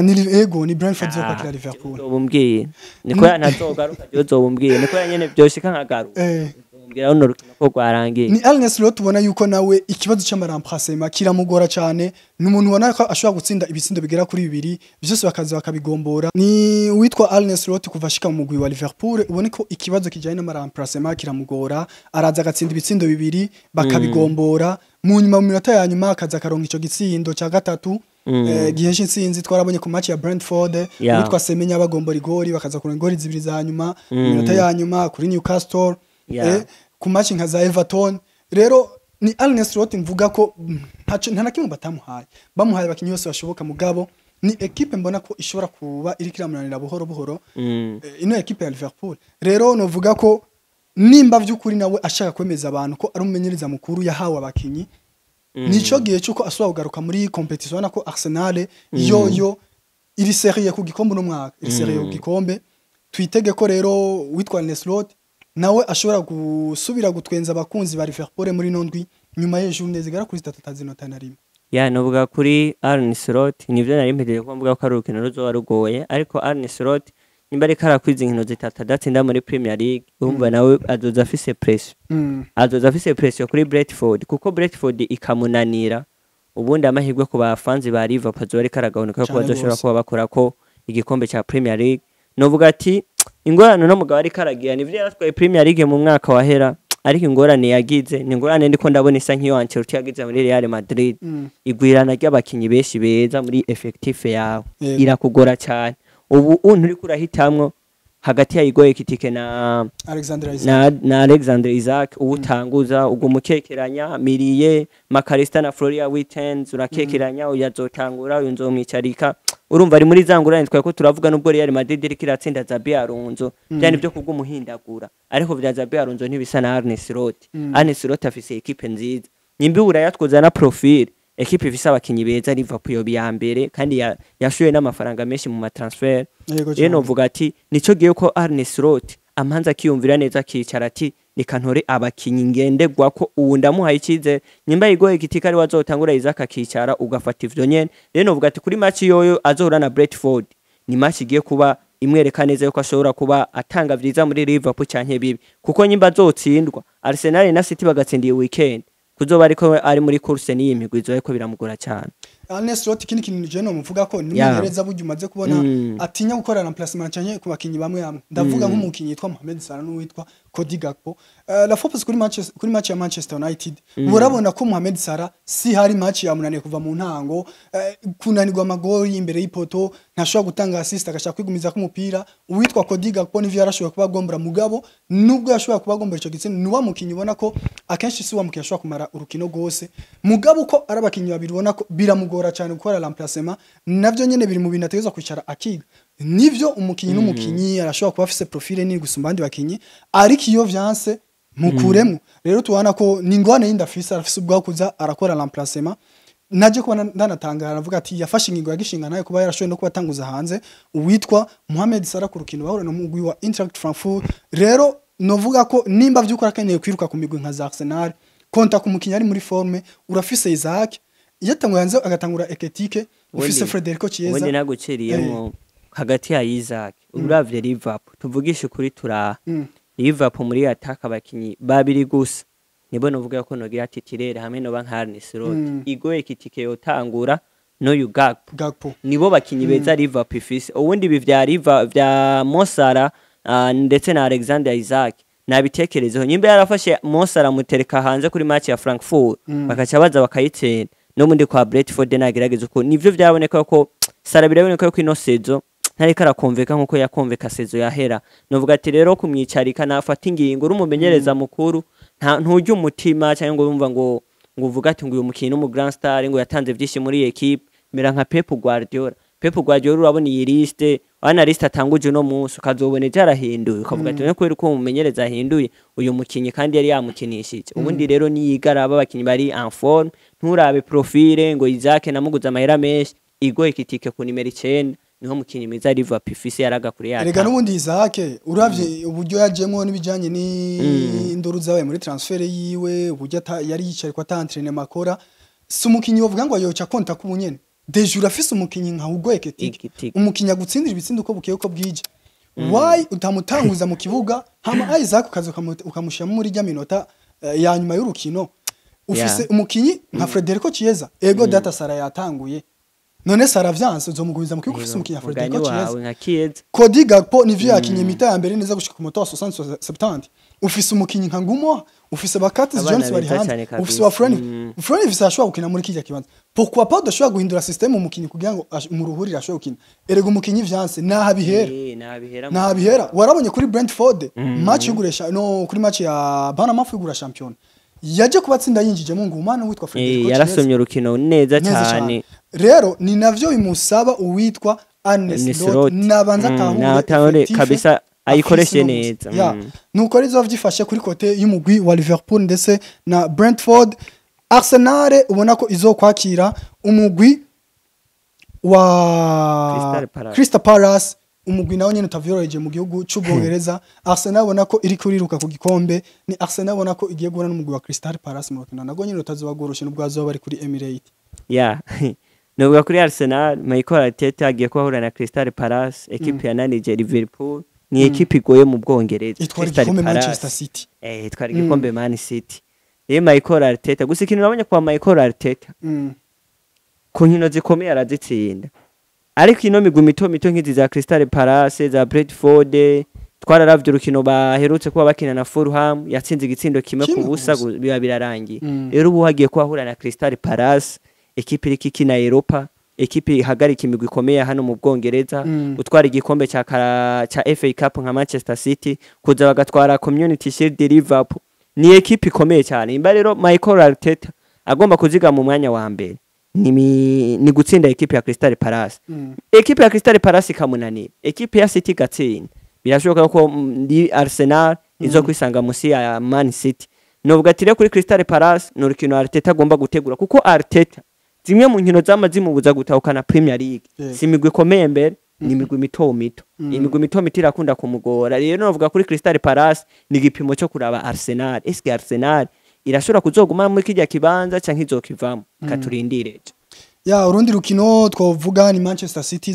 S1: Ni ego, ni Brentford izokwakira Liverpool.
S3: Uzobumbwiye niko ntazogaruka, je uzobumbwiye niko nyene vyoshika nkagaruka, uzobumbwira runo rukino ko rwarangiye.
S1: Ni Arne Slot tubona yuko nawe ikibazo c'amaremplacement kiramugora cyane. Ni umuntu ubona ko ashobora gutsinda ibitsindo bigera kuri bibiri byose bakaza bakabigombora. Ni uwitwa Arne Slot, kuva ashika mu mugwi wa Liverpool ubone ko ikibazo kijanye n'amaremplacement kiramugora. Araza agatsinda ibitsindo bibiri bakabigombora, mu nyuma mu minota ya nyuma akaza akaronka ico gitsindo ca gatatu gihesha intsinzi. Twarabonye ku match ya Brentford, uwitwa Semenya bagombora igori, bakaza kuronka igori zibiri za nyuma mu minota ya nyuma kuri Newcastle, ku match nka za Everton. Rero ni Arne Slot mvuga ko nta na kimwe batamuhaye, bamuhaye abakinyi bose bashoboka, mugabo ni equipe mbona ko ishobora kuba iriko iramunanira buhoro buhoro. Ino equipe ya Liverpool rero novuga ko nimba vy'ukuri nawe ashaka kwemeza abantu ko ari umumenyereza mukuru yahawe abakinyi, nico gihe cyuko asubira kugaruka muri competition. Ubona ko Arsenal yo iri sérieux ku gikombe no mwaka, iri sérieux ku gikombe. Twitege ko rero witwa Arne Slot nawe ashobora gusubira gutwenza abakunzi ba Liverpool muri ino ndwi nyuma y'ejo zigera kuri zitatu atazinota na rimwe.
S3: Ya, novuga kuri Arne Slot nivyo nari mpejeje ko mvuga ko ari urukino ruzoba rugoye, ariko Arne Slot nimba ariko arakwiza inkino zitatu adatsinda muri Premier League, urumva nawe azoza afise pressure, azoza afise pressure kuri Brentford, kuko Brentford ikamunanira, ubundi amahirwe ku bafanzi ba Liverpool azoba ariko aragabanuka ko
S1: Cane
S3: bazoshobora
S1: gose.
S3: kuba bakora ko igikombe ca Premier League. Novuga ati ingorane no mugabo ariko aragira, nivyo yaratwaye Premier League mu mwaka wahera, ariko ingorane yagize ni ingorane ndiko ndabona isa nk'iyo Ancelotti yagize muri Real Madrid: igwirana ry'abakinyi benshi beza muri effectif yawe irakugora cyane. Ubu untu uriko urahitamwo hagati ya Hugo Ekitike na
S1: Alexander Isak.
S3: na Alexander Isaac, uwutanguza ubwo mukekeranya Milieu Mac Allister na Florian Wirtz, urakekeranya uyu azotangura, uyu nzomwicarika. Urumva ari muri za ngorane twari ko turavuga. Nubwo Real Madrid iriko iratsinda Xabi Alonso, byari byo kubw'umuhindagura, ariko vya Xabi Alonso ntibisa na Arne Slot. Arne Slot afise equipe nziza, nimba urayatwoza na profil equipe ifise abakinyi beza, Liverpool yoba iya mbere, kandi yashoye n'amafaranga menshi mu matransfer. Rero novuga ati nico gihe ko Arne Slot amanza akiyumvira neza, akicara ati reka ntore abakinyi ngenderwa ko ubu ndamuhaye icyizere. Nimba Hugo Ekitike ari wazotangura, Isaac akicara, ugafata ivyo nyene. Rero novuga ati kuri match yoyo azohura na Brentford, ni match igiye kuba imwereka neza yuko ashobora kuba atanga vyiza muri Liverpool canke bibi, kuko nyimba azotsindwa Arsenal na City bagatsinda iyi weekend, kuzoba ariko ari muri course n'iyi migwi izoba ariko biramugora cyane.
S1: Arne Slot, ikindi kintu je no muvuga ko ni
S3: Yeah.
S1: umumenyereza burya umaze kubona atinya gukora remplacement cyane ku bakinyi bamwe bamwe. Ndavuga nk'umukinyi yitwa Mohamed Salah n'uwitwa Cody Gakpo. La focus kuri Manchester, kuri match ya Manchester United, urabona ko Mohamed Salah si hari match yamunaniye kuva mu ntango, kunanirwa amagori imbere y'ipoto, ntashobora gutanga assist, agashaka kwigumiza ku mupira. Uwitwa Cody Gakpo nivyo yarashoboye kuba agombora, mugabo nubwo yashoboye kuba agombora ico gitsina, ni wa mukinyi ubona ko akenshi si wa mukinyi ashobora kumara urukino rwose, mugabo uko ari abakinyi babiri ubona ko biramugora cyane gukora remplacement. Navyo nyene biri mu bintu ategerezwa kwicara akiga. Nivyo, umukinyi n'umukinyi arashobora kuba afise profile nini gusumba abandi bakinyi, ariko iyo vyanse mukuremo. Rero tubona ko ni ingwane yindi afise, arafise ubwaho kuza arakora remplacement. Naje kubona ndanatangara, aravuga ati yafashe ingingo ya gishinga nayo kuba yarashoboye no kuba atanguza hanze uwitwa Mohamed Salah ku rukino bahura n'umugwi wa Eintracht Frankfurt. Rero novuga ko nimba vy'ukuri akeneye kwiruka ku migwi nka za Arsenal, konta ku mukinyi ari muri forme. Urafise Isaac, iyo atanguye hanze agatangura Ekitike, ufise Federico Chiesa.
S3: Ubundi naguciriyemo hagati ya Isaac, uravye Liverpool, tuvugishe ukuri, turaha Liverpool muri attaque abakinyi babiri gusa nibo novuga ko nogira titulaire hamwe no nka Arne Slot, Hugo Ekitike yotangura no Gakpo.
S1: Gakpo.
S3: Nibo bakinyi beza Liverpool ifise. Ubundi ibi vya Liva vya Mo Salah ndetse na Alexander Isaac nabitekerezeho. Nyimba yarafashe Mo Salah mutereka hanze kuri match ya Frankfurt, bakaca baza bakayitsinda, n'ubundi kwa Brentford nagerageza uko nivyo vyaboneka ko Salah, biraboneka ko ino saison ntariko arakonveka nkuko yakonveka saison yahera. Novuga ati rero kumwicarika nafata ingingo, uri umumenyereza mukuru, nturya umutima cyangwa ngo wumva ngo uvuga ati ngo uyu mukinyi n'umu grand star, ngo yatanze vyinshi muri iyi équipe. Mera nka Pep Guardiola. Pep Guardiola, urabona iyi liste, wana liste atanguje uno munsi, ukazobona ejo arahinduye, ukavuga ati kubera uko umumenyereza ahinduye uyu mukinyi kandi yari yamukinishije. Ubundi rero niyigaraba abakinyi bari en forme, nturabe profile ngo Isaac namuguze amahera menshi. Hugo Ekitike ku nimero 9 niho mukinyi mwiza Liverpool ifise yaraga kuri
S1: Erega
S3: yata.
S1: N'ubundi Isaac, uravye uburyo yajemwo n'ibijanye n'induru zabaye muri transfert yiwe, uburyo yari yicaye ko ata entraînement akora, si umukinyi wovuga ngo yoca konta ku bunyene. Déjà urafise umukinyi nka Hugo Ekitike,
S3: Ekitike.
S1: umukinyi agutsindira ibitsindo uko bukeye uko bwije. Why utamutanguza mu kibuga, hama Isaac ukaza ukamushiramo muri rya minota ya nyuma y'urukino? Ufise umukinyi nka Federico Chiesa. Ego data, Salah yatanguye, none Salah vyanse uzomugumiza mu kibuga ufise umukinyi nka
S3: Mugani
S1: Federico Chiesa?
S3: wawe nka Chiesa.
S1: Cody Gakpo nivyo yakinye mita ya mbere neza gushika ku munota wa 60 70. Ufise umukinyi nka Ngumo, ufise ba Curtis
S3: Abana
S1: Jones bari
S3: beza
S1: hanze,
S3: cyane kabisa.
S1: ufise ba Florian. Florian Wirtz ashobora gukina muri kijya kibanza. Pourquoi pas udashobora guhindura système umukinyi kugira ngo muruhurire ashobore gukina? Erega umukinyi vyanse naha bihera.
S3: Nabihera.
S1: Naha bihera. Warabonye kuri Brentford match y'uguresha, no kuri match ya Bournemouth y'ugura champion, yaje kubatsinda yinjijemo Ngumana witwa Federico Chiesa.
S3: Yarasomye urukino neza
S1: Neza
S3: cyane.
S1: cyane. Rero ni navyo bimusaba uwitwa Arne
S3: Arne
S1: Slot
S3: Slot.
S1: nabanza atahure
S3: Natahure
S1: effectif
S3: kabisa, ayikoreshe
S1: afise no
S3: neza.
S1: Ya. Nuko rizo vyifashe kuri côté y'umugwi wa Liverpool ndetse na Brentford. Arsenal ubona ko izokwakira umugwi wa
S3: Crystal Palace.
S1: Crystal Palace, umugwi nawo nyene utavyoroheje mu gihugu c'Ubwongereza. Arsenal ubona ko iri kuriruka ku gikombe, ni Arsenal ubona ko igiye guhura n'umugwi wa Crystal Palace mu rukino nagwo nyene rutazoba rworoshe nubwo bazoba bari kuri Emirates.
S3: Ya, nuvuga kuri Arsenal, Mikel Arteta agiye kuhahura na Crystal Palace, ekipe yananije Liverpool. Ni ekipe igoye mu Bwongereza.
S1: Itwara
S3: Crystal
S1: igikombe
S3: Palace.
S1: Manchester City.
S3: Itwara igikombe Man City. Rero Mikel Arteta, gusa ikintu nabonye kwa Mikel Arteta, ku nkino zikomeye arazitsinda, ariko ino migwi mito mito nk'izi za Crystal Palace, za Brentford, twararavye urukino baherutse kuba bakina na Fulham, yatsinze igitsindo kimwe
S1: Kimwe
S3: ku
S1: ku
S3: busa,
S1: busa.
S3: Biba birarangiye. Rero ubu hagiye kuhahura na Crystal Palace, ekipe iriko ikina Europa, ekipe ihagarika imigwi ikomeye hano mu Bwongereza, utwara igikombe ca FA Cup nka Manchester City, kuza bagatwara Community Shield Liverpool, ni ekipe ikomeye cyane. Imba rero Mikel Arteta agomba kuzigama umwanya wa mbere ni gutsinda ekipe ya Crystal Palace. Ekipe ya Crystal Palace ikamunanira, ekipe ya City igatsinda, birashoboka ko ndi Arsenal izo kwisanga musi ya Man City. Novuga ati rero kuri Crystal Palace ni urukino Arteta agomba gutegura, kuko Arteta zimwe mu nkino zama zimubuza gutahukana Premier League si imigwi ikomeye mbere, ni imigwi mito mito. Imigwi mito mito irakunda kumugora. Rero novuga kuri Crystal Palace ni igipimo cyo kuraba Arsenal, eske Arsenal irashobora kuzoguma muri kirya kibanza canke izokivamo? Katurindire ejo.
S1: Ya, urundi rukino twavuga ni Manchester City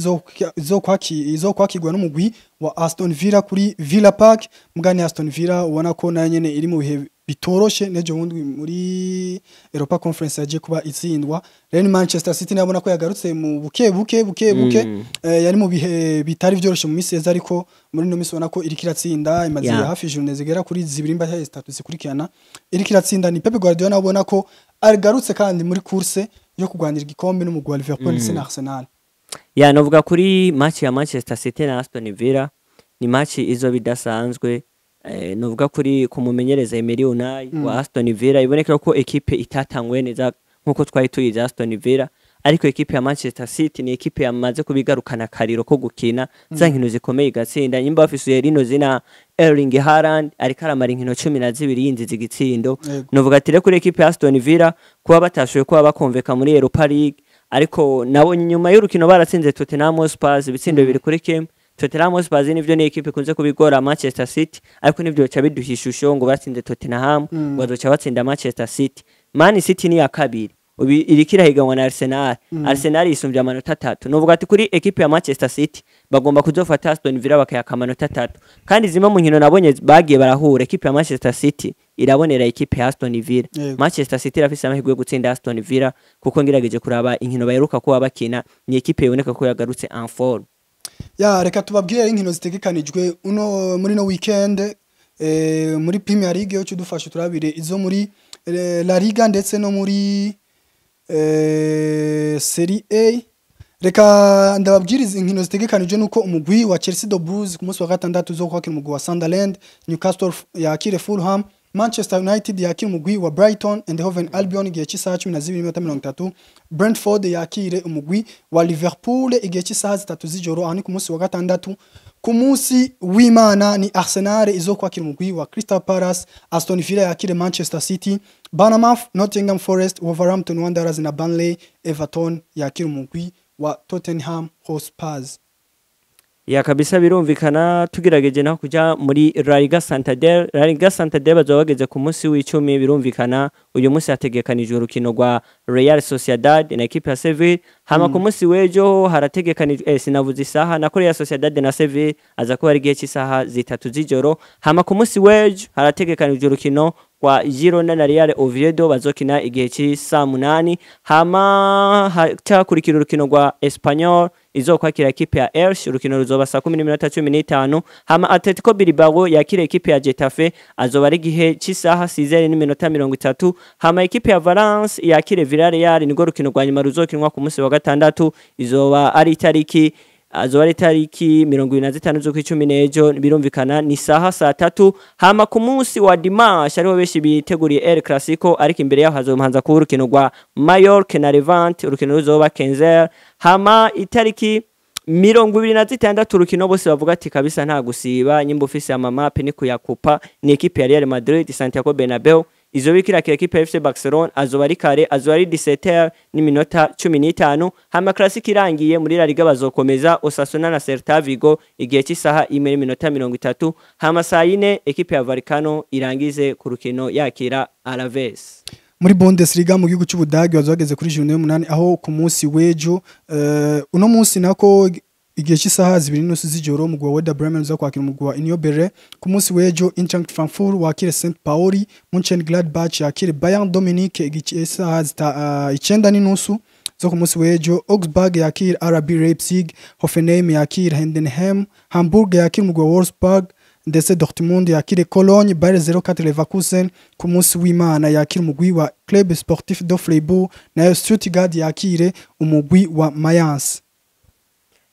S1: izokwakirwa n'umugwi wa Aston Villa kuri Villa Park. Mugani Aston Villa ubona ko nayo nyene iri mu bihe bitoroshe. Nejo bundi muri Europa Conference yaje kuba itsindwa. Rero ni Manchester City nabona ko yagarutse mu buke buke buke buke. Yari mu bihe bitari vyoroshe mu misi yeze, ariko muri no misi ubona ko iriko iratsinda, imaze hafi journée zigera kuri zibiri mba zitatu zikurikirana iriko iratsinda. Ni Pep Guardiola ubona ko agarutse kandi muri course yo kurwanira igikombe n'umugwi wa Liverpool ndetse na Arsenal.
S3: Ya, novuga kuri match ya Manchester City na Aston Villa ni match izo bidasanzwe. Novuga kuri kumumenyereza Emery Unai wa Aston Villa, iboneka ko ekipe itatanguye neza nkuko twari tuyizi Aston Villa, ariko ekipe ya Manchester City ni ekipe yamaze kubigarukana kariro ko gukina za nkino zikomeye igatsinda. Nyimba bafise rino zina Erling Haaland, ariko aramara inkino 12 yinjiza igitsindo. Novuga ati rero kuri ekipe ya Aston Villa, kuba batashoboye kuba bakonveka muri Europa League, ariko nabo nyuma y'urukino baratsinze Tottenham Hotspur ibitsindo 2-1. Tottenham Hotspur nivyo ni ekipe ikunze kubigora Manchester City, ariko nivyo bica biduha ishusho ngo batsinze Tottenham ngo bazoca batsinda Manchester City. Man City ni ya kabiri ubi iriko irahiganwa na Arsenal. Arsenal yisumbye amanota 3. Novuga ati kuri ekipe ya Manchester City bagomba kuzofata Aston Villa bakayaka amanota 3, kandi zimwe mu nkino nabonye bagiye barahura, ekipe ya Manchester City irabonera ekipe ya Aston Villa. Manchester City irafise amahirwe yo gutsinda Aston Villa, kuko ngerageje kuraba inkino baheruka kuba bakina, ni ekipe iboneka ko yagarutse en forme.
S1: Ya, reka tubabwire inkino zitegekanijwe uno muri no weekend muri Premier League, yo cudufasha turabire izo muri La Liga ndetse no muri Serie A. Reka ndababwiriza inkino zitegekanijwe nuko umugwi wa Chelsea the Blues ku munsi wa gatandatu zo kwakira umugwi wa Sunderland, Newcastle yakire Fulham, Manchester United yakire umugwi wa Brighton and Hove Albion igihe cy'isaha 12:30, Brentford yakire umugwi wa Liverpool igihe cy'isaha 3 z'ijoro. Aho ni ku munsi wa gatandatu. Ku munsi w'Imana ni Arsenal izo kwakira umugwi wa Crystal Palace, Aston Villa yakire Manchester City, Bournemouth Nottingham Forest, Wolverhampton Wanderers na Burnley, Everton yakira umugwi wa Tottenham Hotspur.
S3: Ya, kabisa birumvikana. Tugerageje naho kuja muri La Liga Santander, La Liga Santander bazoba bageze ku munsi w'icumi. Birumvikana uyu munsi hategekanijwe urukino rwa Real Sociedad na ekipe ya Seville. Hama ku munsi w'ejo harategekanijwe, sinavuze isaha nako, Real Sociedad na Seville aza kuba ari igihe cy'isaha 3 z'ijoro. Hama ku munsi w'ejo harategekanijwe urukino rwa Girona na Real Oviedo, bazokina igihe cy'isaha 8. Hama hacakurikira urukino rwa Espanyol izokwakira ekipe ya Elche, urukino ruzoba saa 10:15. Hama Atletico Bilbao yakira ekipe ya Getafe, azoba ari igihe cy'isaha 6:30. Hama ekipe ya Valence yakire Villarreal, nirwo rukino rwa nyuma ruzokinwa ku munsi wa gatandatu, izoba ari itariki azoba ari tariki 25 z'ukwicumi n'ejo, birumvikana ni saha saa 3. Hama ku munsi wa dimanche ariho benshi biteguriye El Clasico, ariko imbere yaho hazobanza kuba urukino rwa Mallorca na Levante, urukino ruzoba 15. Hama itariki 26, urukino bose bavuga ati kabisa nta gusiba, nyimba ufise amamape ni kuyakupa, ni ekipe ya Real Madrid Santiago Bernabeu izoba ikirakira ekipe ya FC Barcelona, azoba ari kare, azoba ari 17:15. Hama Clasico irangiye, muri La Liga bazokomeza Osasuna na Celta Vigo igihe cy'isaha 1:30. Hama saa 4 ekipe ya Vallecano irangize ku rukino yakira Alaves.
S1: Muri Bundesliga mu gihugu cy'Ubudagi bazoba bageze kuri journée y'umunani, aho ku munsi w'ejo, uno munsi nako, igihe cy'isaha 2:30 z'ijoro umugwi wa Werder Bremen uza kwakira umugwi wa Union Berlin. Ku munsi w'ejo Eintracht Frankfurt wakire St Pauli, Mönchengladbach yakire Bayern Munich igihe cy'isaha 9:30 zo ku munsi w'ejo. Augsburg yakire RB Leipzig, Hoffenheim yakire Heidenheim, Hamburg yakire umugwi wa Wolfsburg ndetse Dortmund yakire Cologne. Bayer 04 Leverkusen ku munsi w'Imana yakire umugwi wa Club Sportif de Freiburg, nayo Stuttgart yakire umugwi wa Mayence.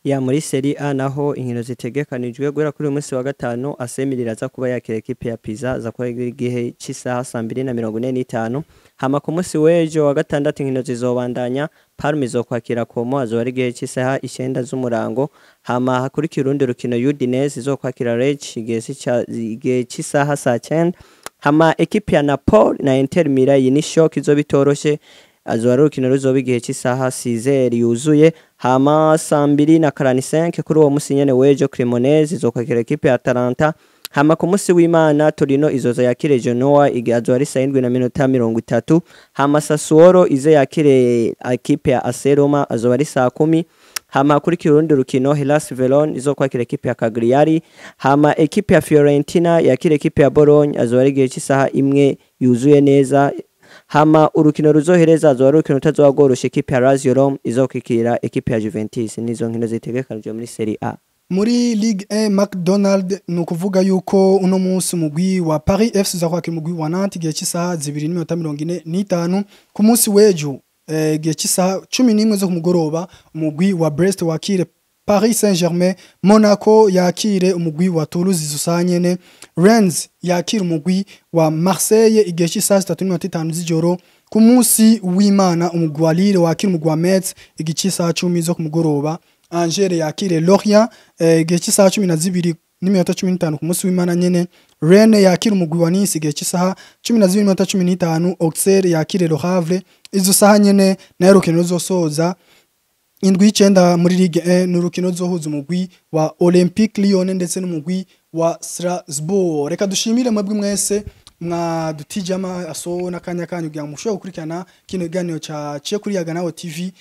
S3: Ya, muri Serie A naho inkino zitegekanijwe guhera kuri uyu munsi wa gatanu, AC Milan iraza kuba yakira ekipe ya Pisa, aza kuba igihe cy'isaha saa 2:45. Hama ku munsi w'ejo wa gatandatu inkino zizobandanya, Parma izokwakira Como, azoba ari igihe cy'isaha 9 z'umurango. Hama hakurikira urundi rukino, Udinese izokwakira Lecce igihe cy'isaha saa 9. Hama ekipe ya Napoli na Inter Milan, iyi ni shock izoba itoroshe, azoba ari urukino ruzoba igihe cy'isaha 6 yuzuye. Hama saa 2:45 kuri uwo munsi nyene w'ejo, Cremonese izokwakira ekipe ya Atalanta. Hama ku munsi w'Imana Torino izoza yakire Genoa, igihe azoba ari saa 7:30. Hama Sassuolo ize yakire ekipe ya AS Roma, azoba ari saa 10. Hama hakurikira urundi rukino Hellas Verona izokwakira ekipe ya Cagliari, hama ekipe ya Fiorentina yakira ekipe ya Bologna, azoba ari igihe cy'isaha 1 yuzuye neza. Hama urukino ruzohereza azoba ari urukino rutazoba rworoshe, ekipe ya Lazio Rome izokwikira ekipe ya Juventus. Nizo nkino zitegekanijwe muri Serie A.
S1: Muri Ligue 1 McDonald, ni ukuvuga yuko uno munsi umugwi wa Paris FC uza kwakira umugwi wa Nantes igihe cy'isaha 2:45. Ku munsi w'ejo igihe cy'isaha 11 zo ku mugoroba, umugwi wa Brest wakire Paris Saint-Germain, Monaco yakire umugwi wa Toulouse izo saha nyene, Rennes yakire umugwi wa Marseille igihe cy'isaha 3:50 z'ijoro. Ku munsi w'Imana umugwi wa Lille wakira umugwi wa Metz igihe cy'isaha 10 zo ku mugoroba, Angers yakire Lorient igihe cy'isaha 12:15 ku munsi w'Imana nyene, Rennes yakira umugwi wa Nice igihe cy'isaha 12:15, Auxerre yakire Le Havre izo saha nyene. Nayo rukino ruzosoza indwi y'icenda muri Ligue 1 ni urukino ruzohuza umugwi wa Olympique Lyon ndetse n'umugwi wa Strasbourg. Reka dushimire mwebwe mwese mwadutije amaso n'akanya kanyu kugira ngo mushobore gukurikirana kino kiganiro caciye kuri Yaga Nawe TV.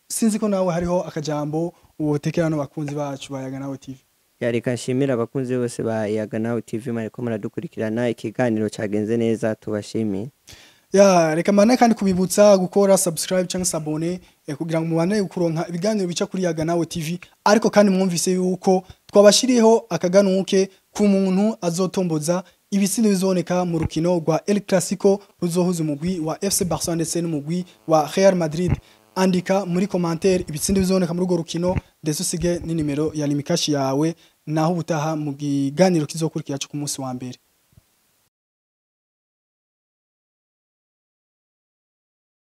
S1: Sinzi ko nawe hariho akajambo wotekera no bakunzi bacu ba Yaga Nawe TV.
S3: Reka nshimire abakunzi bose ba Yaga Nawe TV mwariko muradukurikirana, ikiganiro cagenze neza, tubashimiye.
S1: Ya, reka mbane kandi kubibutsa gukora subscribe cyangwa s'abonner kugira ngo mubane kuronka ibiganiro bica kuri Yaga Nawe TV. Ariko kandi mwumvise yuko twabashiriyeho akaganuke ku muntu azotomboza ibitsindo bizoneka mu rukino rwa El Clasico ruzohuza umugwi wa FC Barcelona ndetse n'umugwi wa Real Madrid. Andika muri commentaire ibitsindo bizoneka muri urwo rukino, ndetse usige n'inimero ya Lumicash yawe. Naho ubutaha mu kiganiro kizokurikira cyo ku munsi wa mbere.